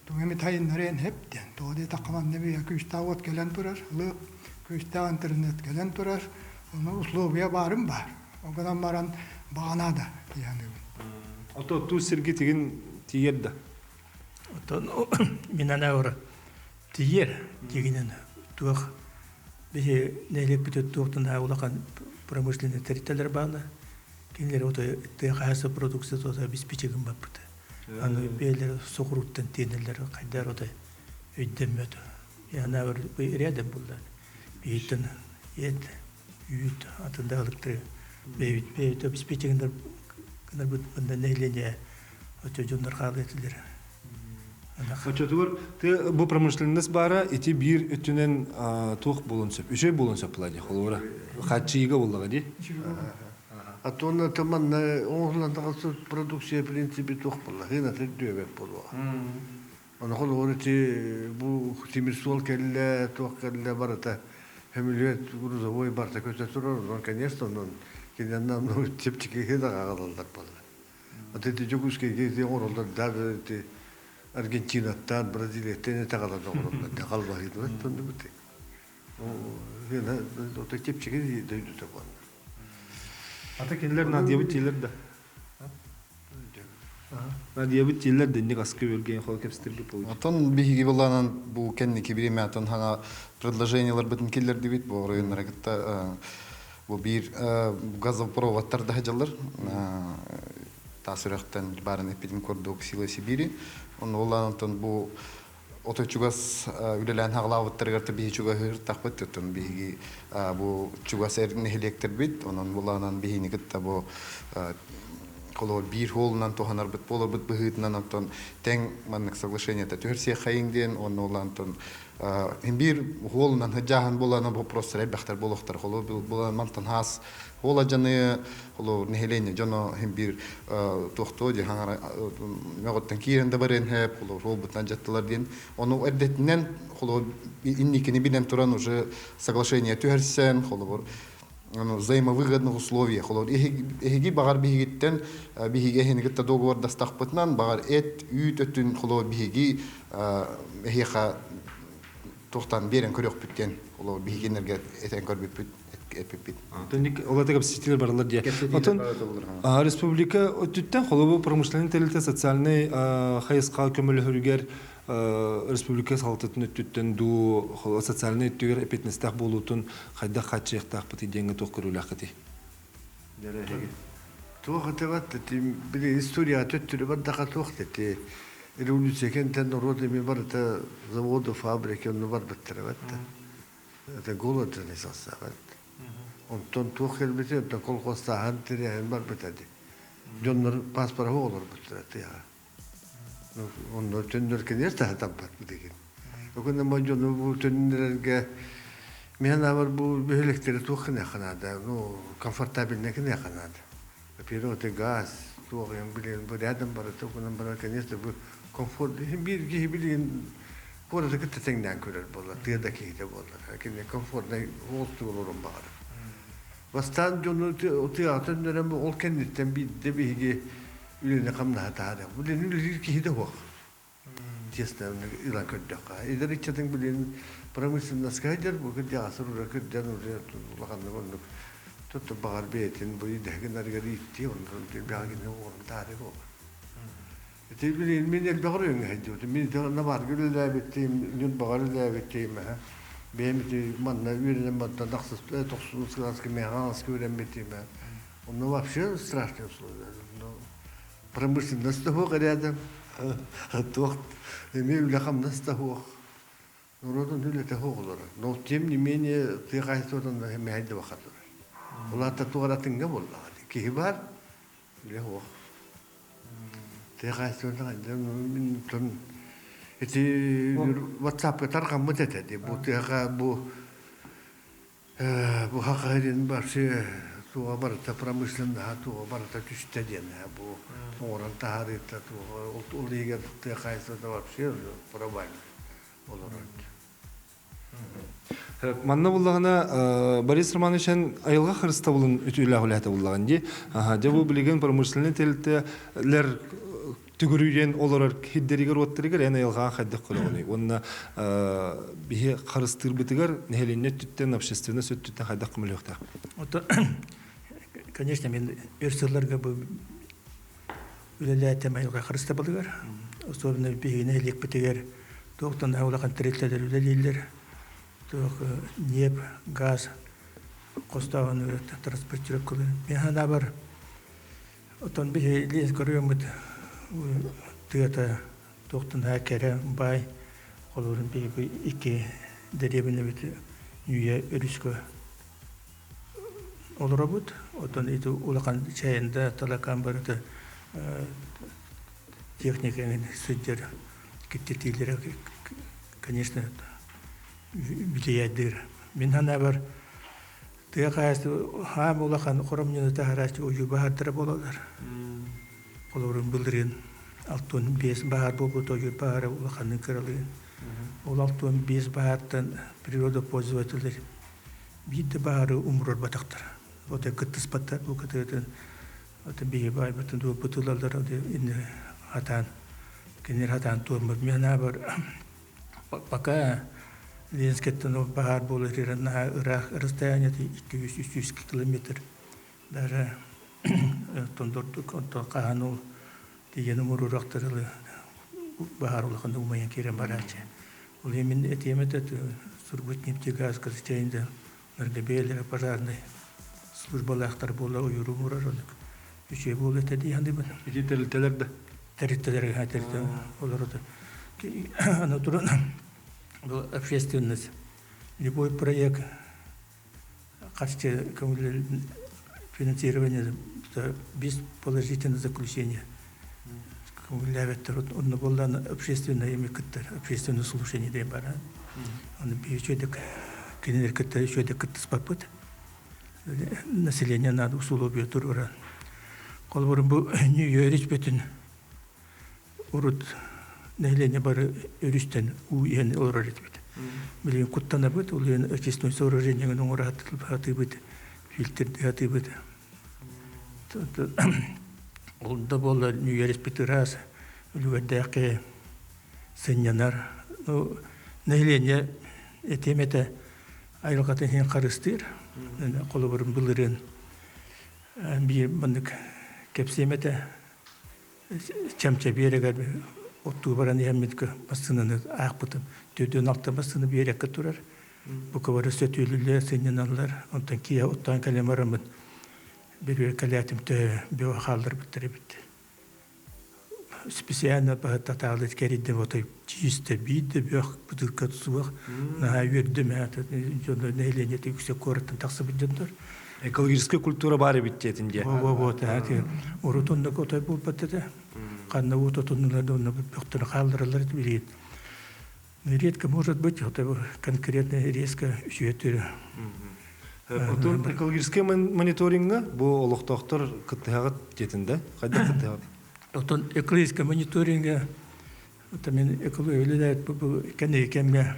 Тугу эмит сайыннарыан сөп диэн. Тоҕо диэтэххэ манна биһиэхэ күүстээх уот кэлэн турар, лыып, күүстээх интернет кэлэн турар. Онно условия баарын баар. Ол гынан баран баҕа наада дии саныыбын. Ото оттуур сиргэ тигин тиийэр да? Оттон мин анаабар тиийэр дьигинэн туох биһи нэһилиэкпит туохтан улахан промышленный тэрилтэлэр бааллар. Кинилэр ото тыа хаһаайыстыба продукцията ото обеспечигин баппыта. Аны бэйэлэрэ соҕурууттан тиэнэллэр хайдаар отой өйдөммөт. Анаабар рядом булла. Биһиттэн эт, үүт атын да ылыктары бэйэбит бэйэбит обеспечигиннэр гынарбыт мында нэһилиэнньэ оччо дьоннор хаалыа этилэр. Оччотугар ты бу промышленность баара ити биир өттүнэн туох буолуон сөп, үчүгэй буолуон сөп буолла дии, холобура. Хааччыйыыга буоллаҕа дии. А то манна оҥоһуллан тахсыбыт продукция принципе туох буолла, сыаната үрдүөбэт буолуоҕа. Ону холобур ити бу тимир суол кэллэ, туох кэллэ барыта сөмөлүөт грузовой барыта көтө турар, онон конечно онон кинилэр ну чэпчэки да аҕалаллар буолла. Аты ити Дьокуускайга ити оҥороллор да ити Аргентинаттан, Бразилияттан этэ аҕалан оҥороллор да халбаһыытынан тоннубут. Чэпчэки дойдута буолла. Ата кинилэр Надиябыт дииллэр да. Надиябыт дииллэр дэнник аскы бөлгөйөн хол кэпсэтиргэ получится. Отон биһиги былаанан бу кэнники бириэмэтин хаҥа предложениеларбытын киллэрдибит бу оройуоннара кытта бу биир газопроводтар да сылдьаллар таас үрэхтэн баарын эппитин курдук сила Сибири онно улаанантан бу Ото чугас үлэлээн хаҕалаабыттарыгар та биһи чугаһыыртахпыт оттон биһиги бу чугас эр нэһилиэктэрбит онон булаанан биһини кытта бу. Холобур, биир холунан туһанарбыт буоларбыт быһыытынан онтон тэҥ маннык соглашениета түһэрсиэххэйиҥ диэн уонна ол онтон биир хуолунан сыдьааһын буолан вопростар элбэхтэр буолуохтар. Холобур, буолан мантан хаас хуола дьаны холобур нэһилиэнньэ дьоно иһин биир туохтуо дии хаҥара мөҕүттэн киирэн да барыан сөп, холобур, хуолбутунан дьаттылар диэн. Ону эрдэтинэн холобур инникини билэн туран уже соглашение түһэрсэн, холобур, взаимовыгодных условиях. Холобур, эһиги баҕар биһигиттэн биһиги эһини кытта договордастахпытынан, баҕар эт, үүт өттүн холобур биһиги эһиэхэ туохтан биэрэн көрүөхпүт диэн холобур биһигиннэргэ этэн көрбүппүт эппиппит. Ол это кэпсэтиилэр баралар диye. Отон республика өттүттэн холобу промышленный тэрилтэ социальный хайысха көмөлөһөрүгэр республика салалтатын өттүттэн дуу социальнай өттүгэр эппиэтинэстээх буолуутун хайдах хааччыйыахтаахпытый диэҥҥэ туох көрүүлээххитий? Туох этебат эти били история төттүрү бардаха туох эти революция кэнтэн норуот эми барыта заводы фабрики онно барбыттара батта это голод не сассабат онтон туох кэлбити онтон колхозтааһын тириэһин барбыта ди дьоннор паспоры олорбуттара тыаҕа Онно төннөр киниэр таһытампат билигин. Өкүнэ мо дьону бу төннөрөргө мен абар бу бөһүлэктэри туох гыныахха наада, ну комфортабельно гыныахха наада. Во-первых, это газ, туох юм билигин бу рядом барыта окунан барар, конечно, бу комфорт биир киһи билигин куораты кытта тэҥнээн көрөр буолла, тыа да киһитэ буоллар. Кини комфортнай олохтук олорон баҕарар. Бастаан дьону тыаҕа төннөрөн ол кэнниттэн биирдэ биһиги үлэни-хамнаһы таһаарыах. Билин үлэлиир киһи да суох. Честно, ылан көрдөххө. Эдэр ыччатыҥ билин промышленноска сылдьар, бу кырдьаҕастар уже кырдьан уже улаханнык оннук тотто баҕар бэйэтин бу идэһигин ииттии оннун бэҕэгини оҕорун таһаарыы буолар. Ити билин мин элбэх өрүҥҥэ сылдьыбытым. Мин ити Наварга үлэлээбиттим, Ньурбаҕа үлэлээбиттим. Бэйэм ити манна үөрэнэн бантан тохсус кылааска Михайловска үөрэммитим. Ну, вообще страшные условия. Ну, промышленность да суох рядом. Туох эмиэ үлэ-хамнас да суох. Норуотун үлэтэ суох олорор. Но тем не менее тыа хаһаайыстыбатын мэһэй да бахатылар. Улаатта туох атыҥҥа буоллаҕа. Киһи бар, үлэ суох. Тыа хаһаайыстыбатын мин ити WhatsApp-ка тарҕаммыт этэ. Бу тыаҕа бу Бу Саха сирин вообще туоҕа барыта промышленноһа туоҕа барыта түстэ диэн бу оҥорон таһаарыыта туоҕа ол иһигэр тыа хаһаайыстыбата вообще провальный олорор. Манна буллаҕына Борис Романович айылҕа харыстабылын үтүөлээх үлэһитэ буллаҕын дии. Дьэ бу билигин промышленнай тэрилтэлэр түгүрүйэн олорор сирдэригэр-уоттарыгар эн айылҕаҕа хайдах көрөҕүнүй? Уонна биһи харыстыырбытыгар нэһилиэнньэ өттүттэн, общественность өттүттэн хайдах көмөлөһүөхтээхпит? Ото, конечно, мен өр сылларга бу үлэлээтим айылҕа харыстабылыгар. Особенно биһиги нэһилиэкпитигэр туохтан улахан тэрилтэлэр үлэлииллэр. Туох ньиэп, газ хостооһун транспортировкалар. Мен санаабар Оттон биһи лиэс көрүөммүт тыата туохтан наһаа кэрэ, баай. Холобурун биһиги икки дэриэбинэбит Ньүүйэ өрүскэ олоробут. Оттон ити улахан Чайында, Талакан барыта техника эҥин сылдьар киттитиилэрэ, конечно, билийэддиир. Мин санаабар, Тыа хаһаайыстыба хаам улахан хоромньуну таһарааччы ойуур баһаардара буолаллар. Холобурун былырыын 65 баһаар буолбут ойуур баһаара улаханнык кыралыын. Ол 65 баһаартан природопользователлэр биир да баһаары умурарбатахтар. Отой кыттыспаттар бу кытыытын ото биһи баайбытын дуолбут ылаллар инни хатаан кинилэр хатаан туормут. Мен санаабар Пока Ленскэттэн ол баһаар буола иһэр наһаа ыраах расстояниета 200-300 километр. Даже тондордук онтон хаһан ол тиийэн умуруурахтарылы баһаар улахан умайан киирэн барааччы. Ол мин этиэм этэ Сургутнефтегаз Казачайында бэйэлэрэ пожарнай службалаахтар буола ойууру умурар оннук үчүгэй буолуо этэ дии саныыбын. Ити тэрилтэлэр да? Тэрилтэлэр тэрилтэ олорото. Аны туран бұл общественность любой проект харчы көҥүл Финансирование без положительного заключения. Көҥүллээбэттэр. Онно буоллаан общественное эми кыттар, общественное слушание диэн бара. Аны биир үчүгэйдик кинилэр кытта үчүгэйдик кыттыспаппыт. Население надо условия туруран. Холобур бу Нью-Йорк бүтүн урут нэһилиэнньэ бары өрүстэн уу иһэн олорор этибит. Билигин куттанабыт, ол иһин очистной сооружениены оҥоро сатыыбыт, фильтрдыы сатыыбыт. Ол да буоллар үөрэспит ыраас, үлүгэрдээх киһи сынньанар. Ну, нэһилиэнньэ этиэм этэ айылҕатын иһин харыстыыр. Холобурун былырыын биир маннык кэпсиэм этэ. Чэмчэ биэрэгэр оттуу баран иһэммит массыынаны аахпытым. Төрдүөн алта массыына биэрэккэ турар. Бука бары сөтүөлүүллэр, сынньаналлар. Онтон киэһэ оттоон кэлэн бараммын бөрүө кэлээтим төһө бөҕө хаалларбыттар эбит. Специально баһыттатаалыт кэрийдим отой чиистэ биир да бөх бытыылка суох. Наһаа үөрдүм дьоно нэһилиэнньэтэ үксэ куораттан тахсыбыт дьоннор. Экологическая культура бар эбит диэтин диэ. Во-во-во, урут оннук отой буолбат этэ. Ханна уот отуннулар да онно бөхтөрү хааллараллар билигин. Редко может быть, это конкретно резко үчүгэй Отон экологическай мониторингга бу олохтоохтор кыттыһаҕыт диэтин да? Хайдах кыттыһаҕыт? Отон экологическай мониторингга это мен экология үлэлээт бу кэнники кэмҥэ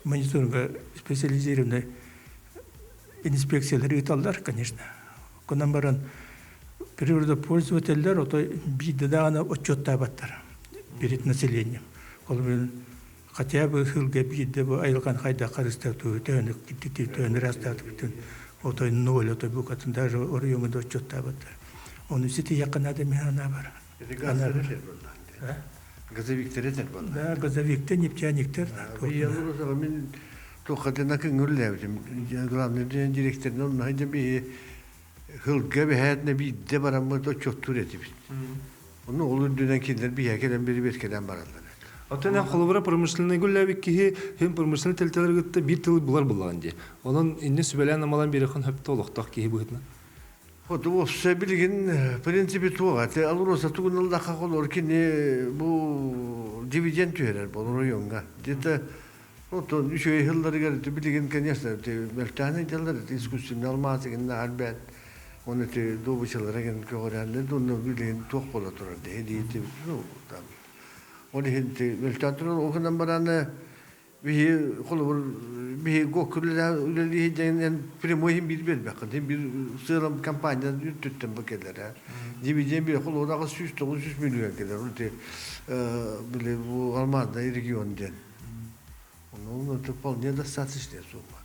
мониторинга специализированный инспекциялар ыыталлар, конечно. Онон баран природопользователлэр ото биирдэ даҕаны отчуоттаабаттар перед населением. Ол хотя бы сылга биирдэ бу айылҕаны хайдах харыстаатыбыт, төһөнү төһөнү ыраастаатыбытын отой ноль, отой букатын даже оройуоҥҥа да отчуоттаабаттар. Ону ситиһиэххэ наада мин санаабар. Газовиктер этэр буолла. Да, газовиктер, нефтяниктер. Мин туоххатына көҥүллээбитим. Главный директорынан онно хайда биһи хылга бэһээтинэ биирдэ бараммыт отчуоттуур этибит. Ону ол үрдүнэн кинилэр биһиэхэ кэлэн бири кэлэн бараллар. Оттон эн холобура промышленный гүллээбит киһи һин промышленный тэрилтэлэр кытта биир тылы булар буллаҕын дии. Онон инне сүбэлээн амалан биэрэххин хөптө олохтоох киһи быһыытынан. Вот уопсай билигин в принципе туох аты Алроса тугун ыллахха холор кини бу дивиденд түһэрэр бол оройуоҥҥа. Где-то ну, үчүгэй сылларыгар билигин конечно мөлтөөн ыйдаллар искусственный алмаз гинна арбэт оны ти добычалара ген көҕөрәннер онно билигин туох бола турар дии ну там ол иһин мөлтөөн турар ол гынан баран Биһи холобур биһи гоккүлэ үлэлии дьэҥинэн прямой иһин биир биэрбэххин биир сыалам компания үрдүттэн бу кэлэр ээ. Дивиденд биир холобур 800 900 миллион кэлэр ити били бу алмазный регион диэн. Ону это вполне достаточная сумма.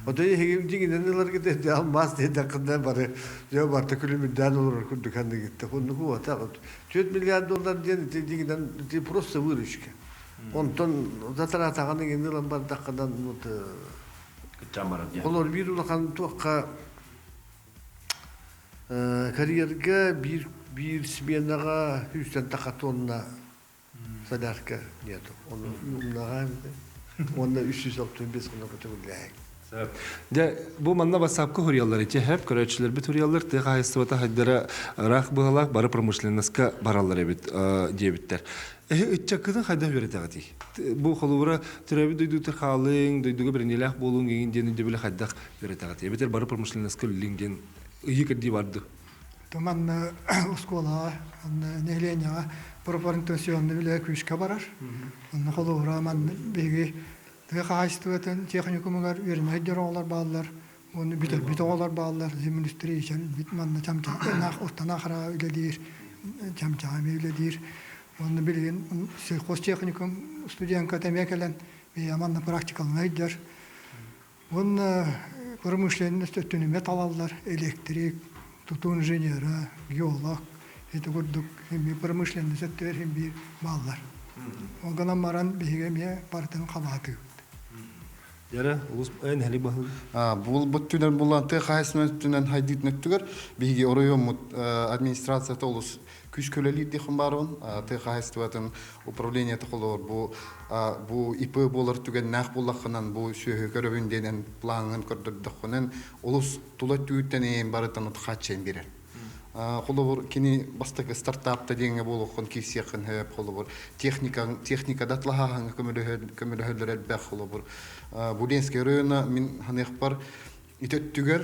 Ото эһиги дьиҥинэн ыларга да алмаз диэтэххинэ бары дьэ барта күлүмүрдээн олорор курдук ханныгытта. Оннук уота 4 миллиард доллар диэн ити дьиҥинэн ити просто выручка. Онтон затараатаҕын иҥин ылан бардаххынан вот Холор биир улахан туохха карьерга биир биир сменаҕа сүүстэн таха тонна солярка нету. Оны умнаҕа уонна 365 гына көтөгүллээһин. Дьэ, бу манна бассаапка хуруйаллар ити хэп, көрөөччүлэрбит хуруйаллар, тыа хаһайыстыбата хайдара ыраах быһалаах бары промышленноска бараллар эбит диэбиттэр. Эһи ыччаккытын хайдах үөрэтэҕитий? Бу холобура төрөөбүт дойдутугар хаалыҥ, дойдуга бэриниилээх буолуҥ иҥин диэн өйдөбүлү хайдах үөрэтэҕитий? Эбэтэр бары промышленноска үлэлиҥ диэн ыйыы кэрдии барды. Манна оскуолаҕа, онно нэһилиэнньэҕэ профориентационный үлэ күүскэ барар. Онно холобура манна биһиги Тыа хаһаайыстыбатын техникумугар үөрэнэр оҕолор бааллар, уонна бүтэрбит оҕолор бааллар. Землеустроитель бит манна чамчаах Ортана хараҕа үлэлиир, Чамчаҕа эмиэ үлэлиир. Уонна билигин сельхозтехникум студентката эмиэ кэлэн бэйэ манна практикалана сылдьар. Уонна промышленность өттүн эмиэ талаллар, электрик, тутуу инженера, геолог ити курдук эмиэ промышленность өттүгэр син биир бааллар. Ол гынан баран биһиги эмиэ барытын халаатыыбыт. Дьэрэ, улус нэһилик баһылык. Бу түнэн булан тыа хаһайыстыбатын өттүнэн хайдыытын өттүгэр биһиги оройуоммут администрацията олус күүскэ үлэлиир диэххин баарбын. Тыа хаһайыстыбатын управлениета холобур бу бу ИП буолар түгэннээх буоллаххынан бу сүөһү көрөбүн диэн плаҥҥын көрдөрдөххүнэн олус тула өттүгүттэн эйэн барытын хааччыйан биэрэр. Холобур, кини бастакы стартапта диэҥҥэ буолуоххун киирсиэххин сөп. Холобур, техника, техникада атлаһааһыҥҥа көмөлөһөллөр элбэх. Холобур, Буленский района мин ханыахпар ити өттүгэр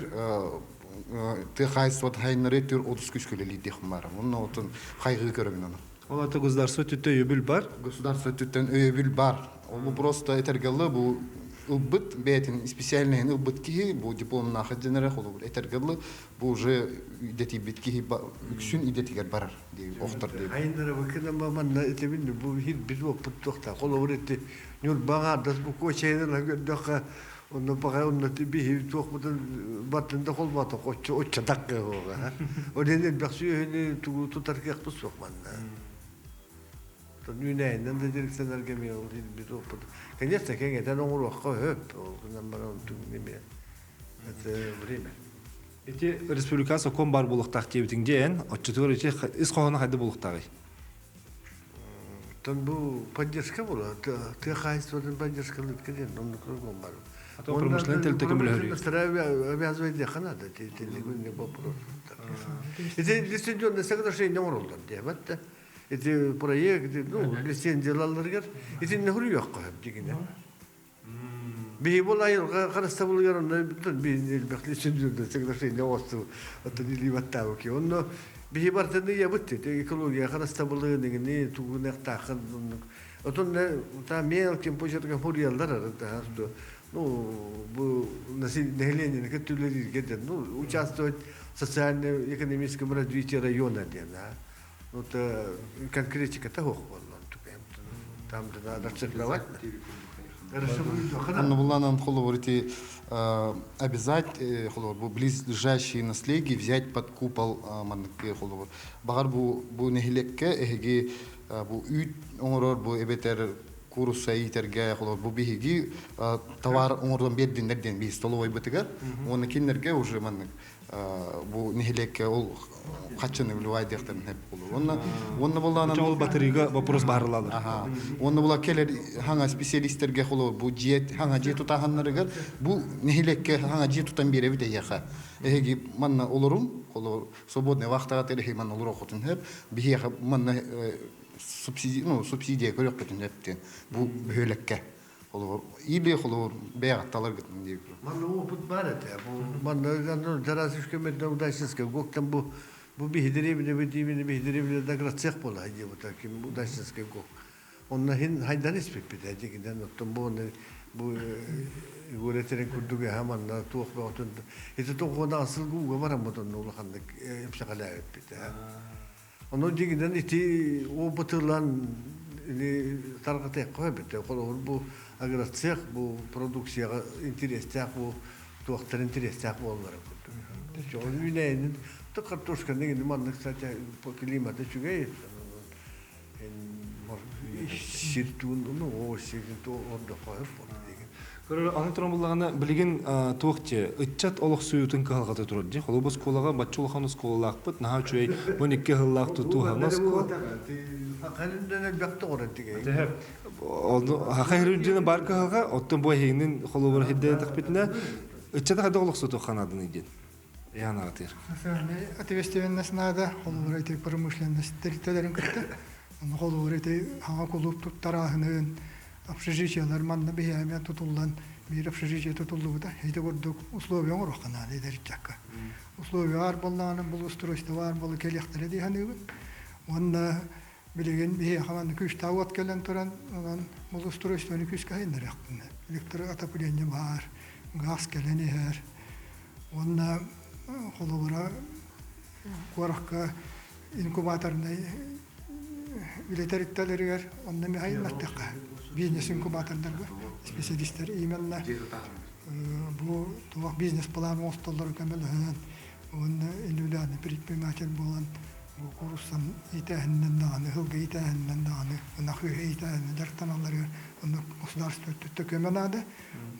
тыа хаһаайыстыбатын хайыннары өттүгэр олус күүскэ үлэлиир диэххин баар. Онно отун хайҕыы көрөбүн ону. Ол ата государство өттүттэн өйөбүл бар. Государство өттүттэн өйөбүл бар. Ол просто этэргэллы бу ылбыт бэйэтин специальныйын ылбыт киһи бу дипломнаах дьэнэрэ холобур этэргэллы бу уже идэтийбит киһи үксүн идэтигэр барар дии охтор дии. Айыннара быкына манна этебин бу бир оппут туохта холобур ити Ньурбаҕа ардас бу куочайынан көрдөххө онно баҕа онно биһи туохпутун баттын да холбоотох оччо оччо такка буола. Ол иһин элбэх сүөһүнү тугу тутар кыахпыт суох манна. Үүнээйинэн да дирекцияларга эмиэ ол бир оппут. Конечно, кэҥэтэн оҥоруохха сөп. Ол гынан баран онтуҥ эмиэ это время. Ити республика сокуон бар буолуохтаах диэбитиҥ диэн, оччотугар ити ис хоһооно хайда буолуохтааҕый? Оттон бу поддержка буолар. Тыа хаһаайыстыбатын поддержкалыырга диэн оннук кругом бар. А то промышленный тэрилтэ көмөлөһөрүй. Обязывает диэххэ наада итинник вопрос. Ити лицензионное соглашение оҥороллор диэбэт да. Ити проект, ну, лицензиялаларыгар итиннэ хуруйуохха сөп дигинэ. Биһи бұл айылға харыстабылыгар онно элбэх лицензионное соглашение оҥосту оттон илии Онно биһи бартаны ябыт экология харыстабылы нигини тугунехтаахын отон та мелким почерком хурияллар что ну бу население көттүлэрирге ну участвовать в социально-экономическом развитии района диэн ну это конкретика того там надо расшифровать. Анна буланан холобур ити обязать холобур бу близлежащие наследие взять под купол маннык холобур багар бу бу нэһилекке эһиги бу үүт оҥорор бу эбэтэр куурусса иитэргэ холобур бу биһиги товар оҥордон биэрдиннэр диэн биһи столовойбытыгар уонна кинилэргэ уже маннык бу нэһилиэккэ ол хаччыны вливай диэхтэрин хэп болу. Онна онна булаанан ол батарыйга вопрос баарылалар. Аха. Онна була келер хаңа специалисттерге холо бу жиет хаңа жиет тутаханнарыгар бу нэһилиэккэ хаңа жиет тутан береби дияха. Эһиги манна олорум холо свободный вахтага терехи манна олоро хотун хэп бихиэхэ манна субсидия ну субсидия көрөккөтүн хэптен бу бөһүлэккэ. Холобур, или холобур бэйэҕэ гытын диир. Манна опыт бар этэ. Бу манна Тарасовская удачнинская ГОКтан бу бу биһидири били биһидири били даграцех буола дии бу ким удачнинская ГОК. Онно хин хайдан испиппит дигинен оттон бу бу гуретерин курдук хаманна туох бөтөн ити тоҕуна асыл гууга баран ботон улаханнык эмсэҕэлээбиппит. Ону дигинен ити опытылан или таргатык бит. Холобур бу агроцех бу продукцияга интерестаах бу туохтар интерестаах буоллар курдук. Жол үүнэйин то картошка деген маннык кстати климаты үчүгэй. Сиртуун ну о сиртун то ордо коюп деген. Көрөр аны туран буллагана билигин туох те ыччат олох суютун кыһалгата турар ди. Холобус колага баччы улахан осколалаахпыт наһаа үчүгэй бу икки хыллаах тутуу оскола. Хандан бакты оран деген. Ону хахайрын бар кыһалга оттон бу эһигинин холобур хидде тахпитина ыччата хада олох суту ханадын иден. Яна атыр. Ответственность надо, холобур эти промышленность территорияларын кытта. Оны холобур эти хаңа кулуп туттараһынын общежитиялар манна биһиэмэ тутуллан биир общежитие тутуллубута. Эти курдук условия оҥороххана эдэриччакка. Условия бар боллааны бул устройство бар болу келиэхтэрэ диһаныыбын. Уонна билигин биһи хаман күш тауат келен туран онон бул устройствону күскэ хайыннарыахпын. Электроотопление бар, газ келен иһэр. Уонна холобура куоракка инкубаторнай үлэтэриттэлэригэр онно михайыннартыкка бизнес инкубатордарга специалисттер именно бу туох бизнес план оҥостоллор көмөлөһөн уонна индивидуальный предприниматель буолан Бу кууруссан иитээһининэн даҕаны, сылгы иитээһининэн даҕаны, ынах үөһэ иитээһининэн дьарыктаналларыгар онно государство өттүттэн көмө наада.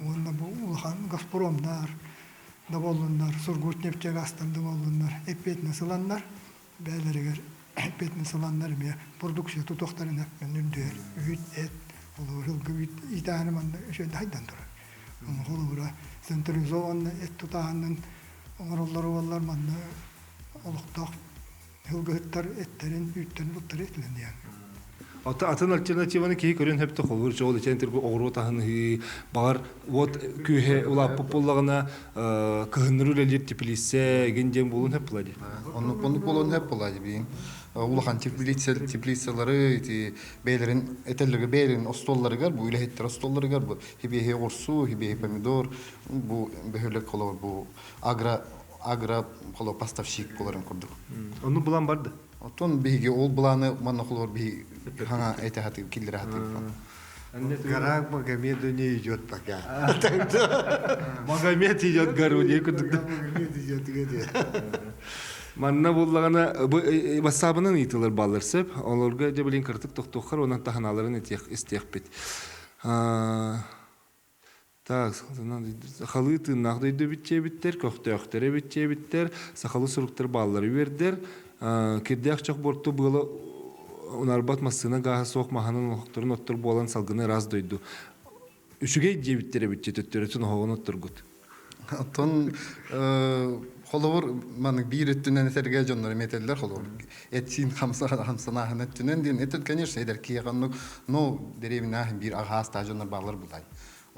Уонна бу улахан Газпромнар да буоллуннар, Сургутнефтегазтар да буоллуннар эппиэтинэс ыланнар, бэйэлэригэр эппиэтинэс ыланнар эмиэ продукция тутуохтарын эппин үрдүөр үүт, эт, холобур, сылгы үүт иитээһинэ манна үчүгэй хайдан турар. Холобура, централизованно эт тутааһынын оҥороллор буоллар манна олохтоох сылгыһыттар эттерин, үүттэрин туттары этилэн диэн. Ата атын альтернативаны киһи көрүн хөптө холбуур чоол ичэн тиргу оҕуруот аһыныһыы баҕар вот күүһэ улааппыт буоллаҕына кыһыннары үлэлиир теплице эгин диэн буолун хөп була ди. Оннук оннук буолуон хөп була ди биин. Улахан теплица теплицалары ити бэйэлэрин этэллэргэ бэйэлэрин остуолларыгар бу үлэһиттэр остуолларыгар бу хибиэһи оҕурсуу, хибиэһи помидор бу бөһүөлэк холобур бу агро агро холо поставщик боларын курдук. Ону булан барды. Оттон биһиги ол былааны манна холобур биһи хаҥа этэ хатыы киллэрэ хатыы. Гора Магомеду не идет пока. Магомед идет гору не курдук. Магомед идет где? Манна буллаҕына бассаабынан ыйытылар баллар сөп. Олорго дьэ билин кыртык тохтуоххар онон таһаналарын истиэхпит. Так, сахалыы тыыннаах дойду эбит көхтөөхтөр эбит сахалыы суруктар бааллары үөрдэр. Кирдээх чох борту быала унарбат массыына гааһа суох маһанын олохторун оттор буолан салгыны ыраас дойду. Үчүгэй диэбиттэр эбит төттөрүтүн оһоҕун отторгут. Оттон холобур маннык биир өттүнэн этэргэ дьоннор эметеллер холобур этсиин хамсанааһын өттүнэн диэн это конечно эдэр киһиэхэ оннук но дэриэбинэ биир аҕаастаах дьоннор бааллар булай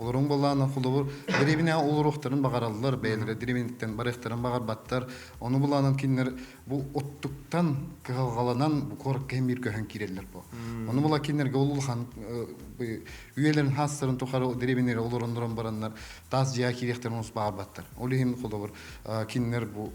Олоруҥ буоллаҕына холобур дэриэбинэҕэ олоруохтарын баҕараллар, бэйэлэрэ дэриэбинэттэн барыахтарын баҕарбаттар. Ону булаанан кинилэр бу оттуктан кыһалҕаланан бу куоракка иһин биир көһөн киирэллэр бу. Ону була кинилэргэ ол улахан үйэлэрин хаастарын тухары дэриэбинэлэри олороннорон бараннар таас дьиэҕэ киириэхтэрин олус баҕарбаттар. Ол иһин холобур кинилэр бу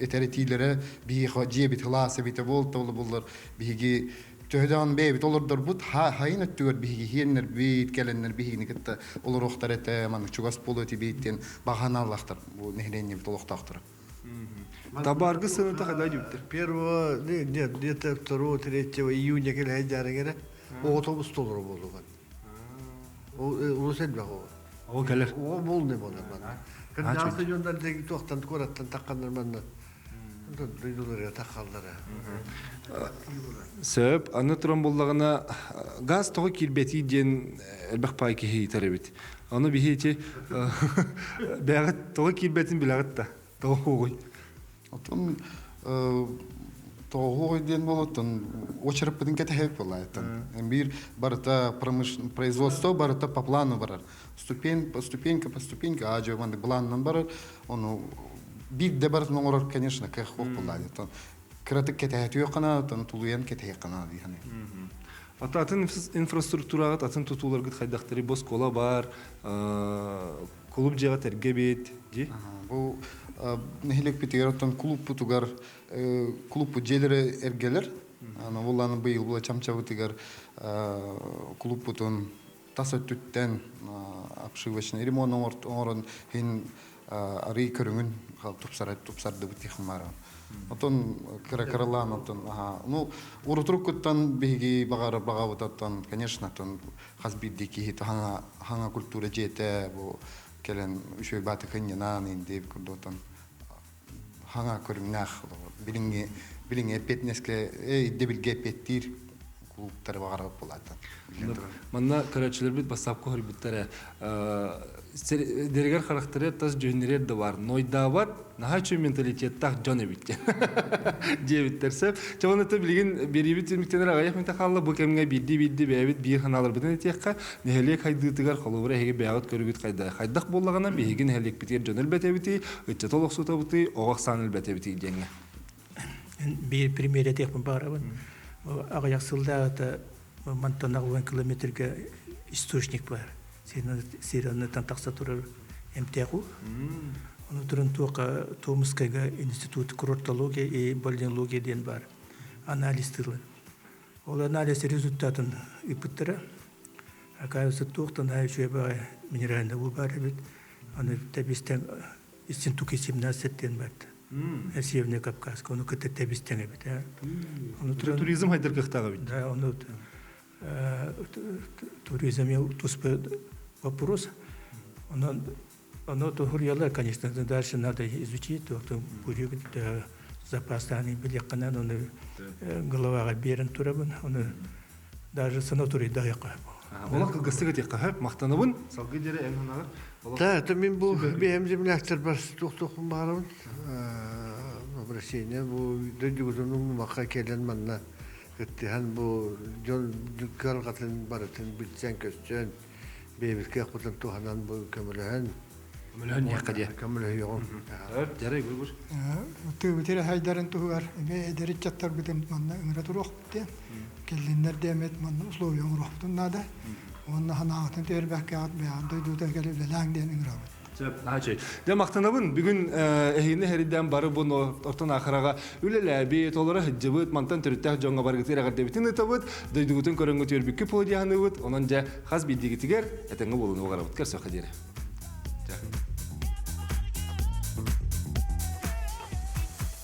этэр этиилэрэ биһиэхэ дьиэбит кылаас эбитэ буолта буллар биһиги Төһө даҕаны бэйэбит олордорбут, хайын өттүгэр биһиги иһиэннэрбит, кэлэннэр биһигини кытта олоруохтар этэ, маннык чугас буолуо этибит диэн баҕа санаалаахтар бу нэһилиэнньэбит олохтоохторо. Табааргы сыаната хайда дьүттэр? Первого, нет, где-то второго, третьего июня кэлэһэ дьаарыгара оҕотобус толору буолуган. Улус элбэх оҕо. Оҕо кэлэр. Оҕо буолны буолар манна. Кырдьаҕас дьоннор туохтан куораттан тахханнар манна дойдуларыгар таххаллара. Сөп. Аны туран буллаҕына газ тоҕо киирбэтий диэн элбэх паай киһи ыйытар эбит. Аны биһи ити бэҕит тоҕо киирбэтин билэҕит да. Тоҕо хуоҕуй? Оттон тоҕо диэн буолуттан очерпытын кэтэһэбит буолаайтан. Биир барыта производство барыта по плану барар. Ступень по ступенька по ступенька аа маннык былаанынан барар. Ону биир да барытын оҥорор, конечно, кыах суох буоллаа. Кыратык кэтэһэтиэх гына, тулуйан кэтэһиэх гына дии саныыбын. Ата атын инфраструктураҕыт, атын тутууларгыт хайдахтары бу оскуола бар, клуб дьиэҕэ тэргэбит, дии? Бу нэһилиэкпитигэр оттон клубпутугар клубпут дьиэлэрэ эргэлэр. Аны булланы быйыл була чамчабытыгар клубпутун тас өттүттэн обшивочный ремонт оҥорон иһин арый көрүҥүн тупсардыбыт тихмара. Отон кыра-кыралаан отон ну урутуруккуттан биһиги баҕар баҕабытаттан конечно тон хас биирдии киһи хаҥа хаҥа культура дьиэтэ бу кэлэн үчүгэй бааты кынньанаан инди курдуктан хаҥа көрүҥнээх билиҥҥи билиҥҥи эппиэтинэскэ ирдэбилгэ эппиэттиир клубтары баҕарабыт буолаата. Манна көрөөччүлэрбит бассаапка хоруйбуттар дэригэр харахтары тас дьүһүннэрэр да бар нойдаабат наһаа үчүгэй менталитеттаах дьон эбит диэбиттэр сөп. Чэ оны билигин биэриибит түмүктэнэр аҕыйах мүнүүтэ хаалла бу кэмҥэ биирдии-биирдии бэйэбит биир санааларбытын этиэххэ нэһилиэк хайдыытыгар холобура эһиги бэйэҕит көрүгүт хайда хайдах буоллаҕына биһиги нэһилиэкпитигэр дьон элбэтэбитий ыччат олохсутабытый оҕо ахсаан элбэтэбитий диэҥҥэ. Биир пример этиэхпин баҕарабын. Аҕыйах сыллааҕыта мантан аҕылан километрга источник бар. Сиренныттан тахса турар эмтээх уу. Ону туран туоха Томскайга институт курортология и бальнеология диэн бар. Анализ тылы. Ол анализ результатын ыппыттара. Оказывается, туохтан үчүгэй баҕайы минеральный уу баар эбит. Аны тэбистэн Истинтуки 17 диэн барда. Северный Кавказка, ону кытта тэбис-тэҥ эбит. Туризм хайдар кыахтаах эбит. Да, ону туризм туспа вопрос. Онон оно туһуруйалар, конечно, дальше надо изучить, бурик запастааны билиэххинэн, ону головаҕа биэрэн турабын, ону даже санаторий даһыахха. Олох кылгастык этиэххэ хөп, махтанабын. Салгыы диэри эн ханаҕар. Да, это мин бу бэйэм земляктар бар туох-туохпун баҕарабын. Обращение бу дойдугутун умнубакка кэлэн манна кыттыһан бу дьон кыһалҕатын барытын билсэн-көстөн бэйэбит кыахпытын туһанан бу көмөлөһөн көмөлөһөн диэххэ диэ. Көмөлөһүөҕүм. Дьарай бур. Тыыбытыр хайдарын туһугар эмиэ эдэр ыччаттарбытын манна ыҥыра туруохпут диэн. Кэллиннэр диэммит манна условия оҥоруохпутун наада. Уонна санааҕытын түһэрбэккэ бэйэҕит дойдута кэлэ үлэлээҥ диэн ыҥырабыт. Наһаа Дьэ махтанабын. Бүгүн эһигини эһэрийдээн бары бу ортон ахыраҕа үлэлээбит, олоро сылдьыбыт, мантан төрүттээх дьоҥҥо барыгытыгар эҕэрдэбитин ыытабыт, дойдугутун көрөҥҥүт үөрбүккүт буолуо дии саныыбыт. Онон дьэ хас биирдиигитигэр этэҥҥэ буолууну баҕарабыт. Көрсүөххэ диэри.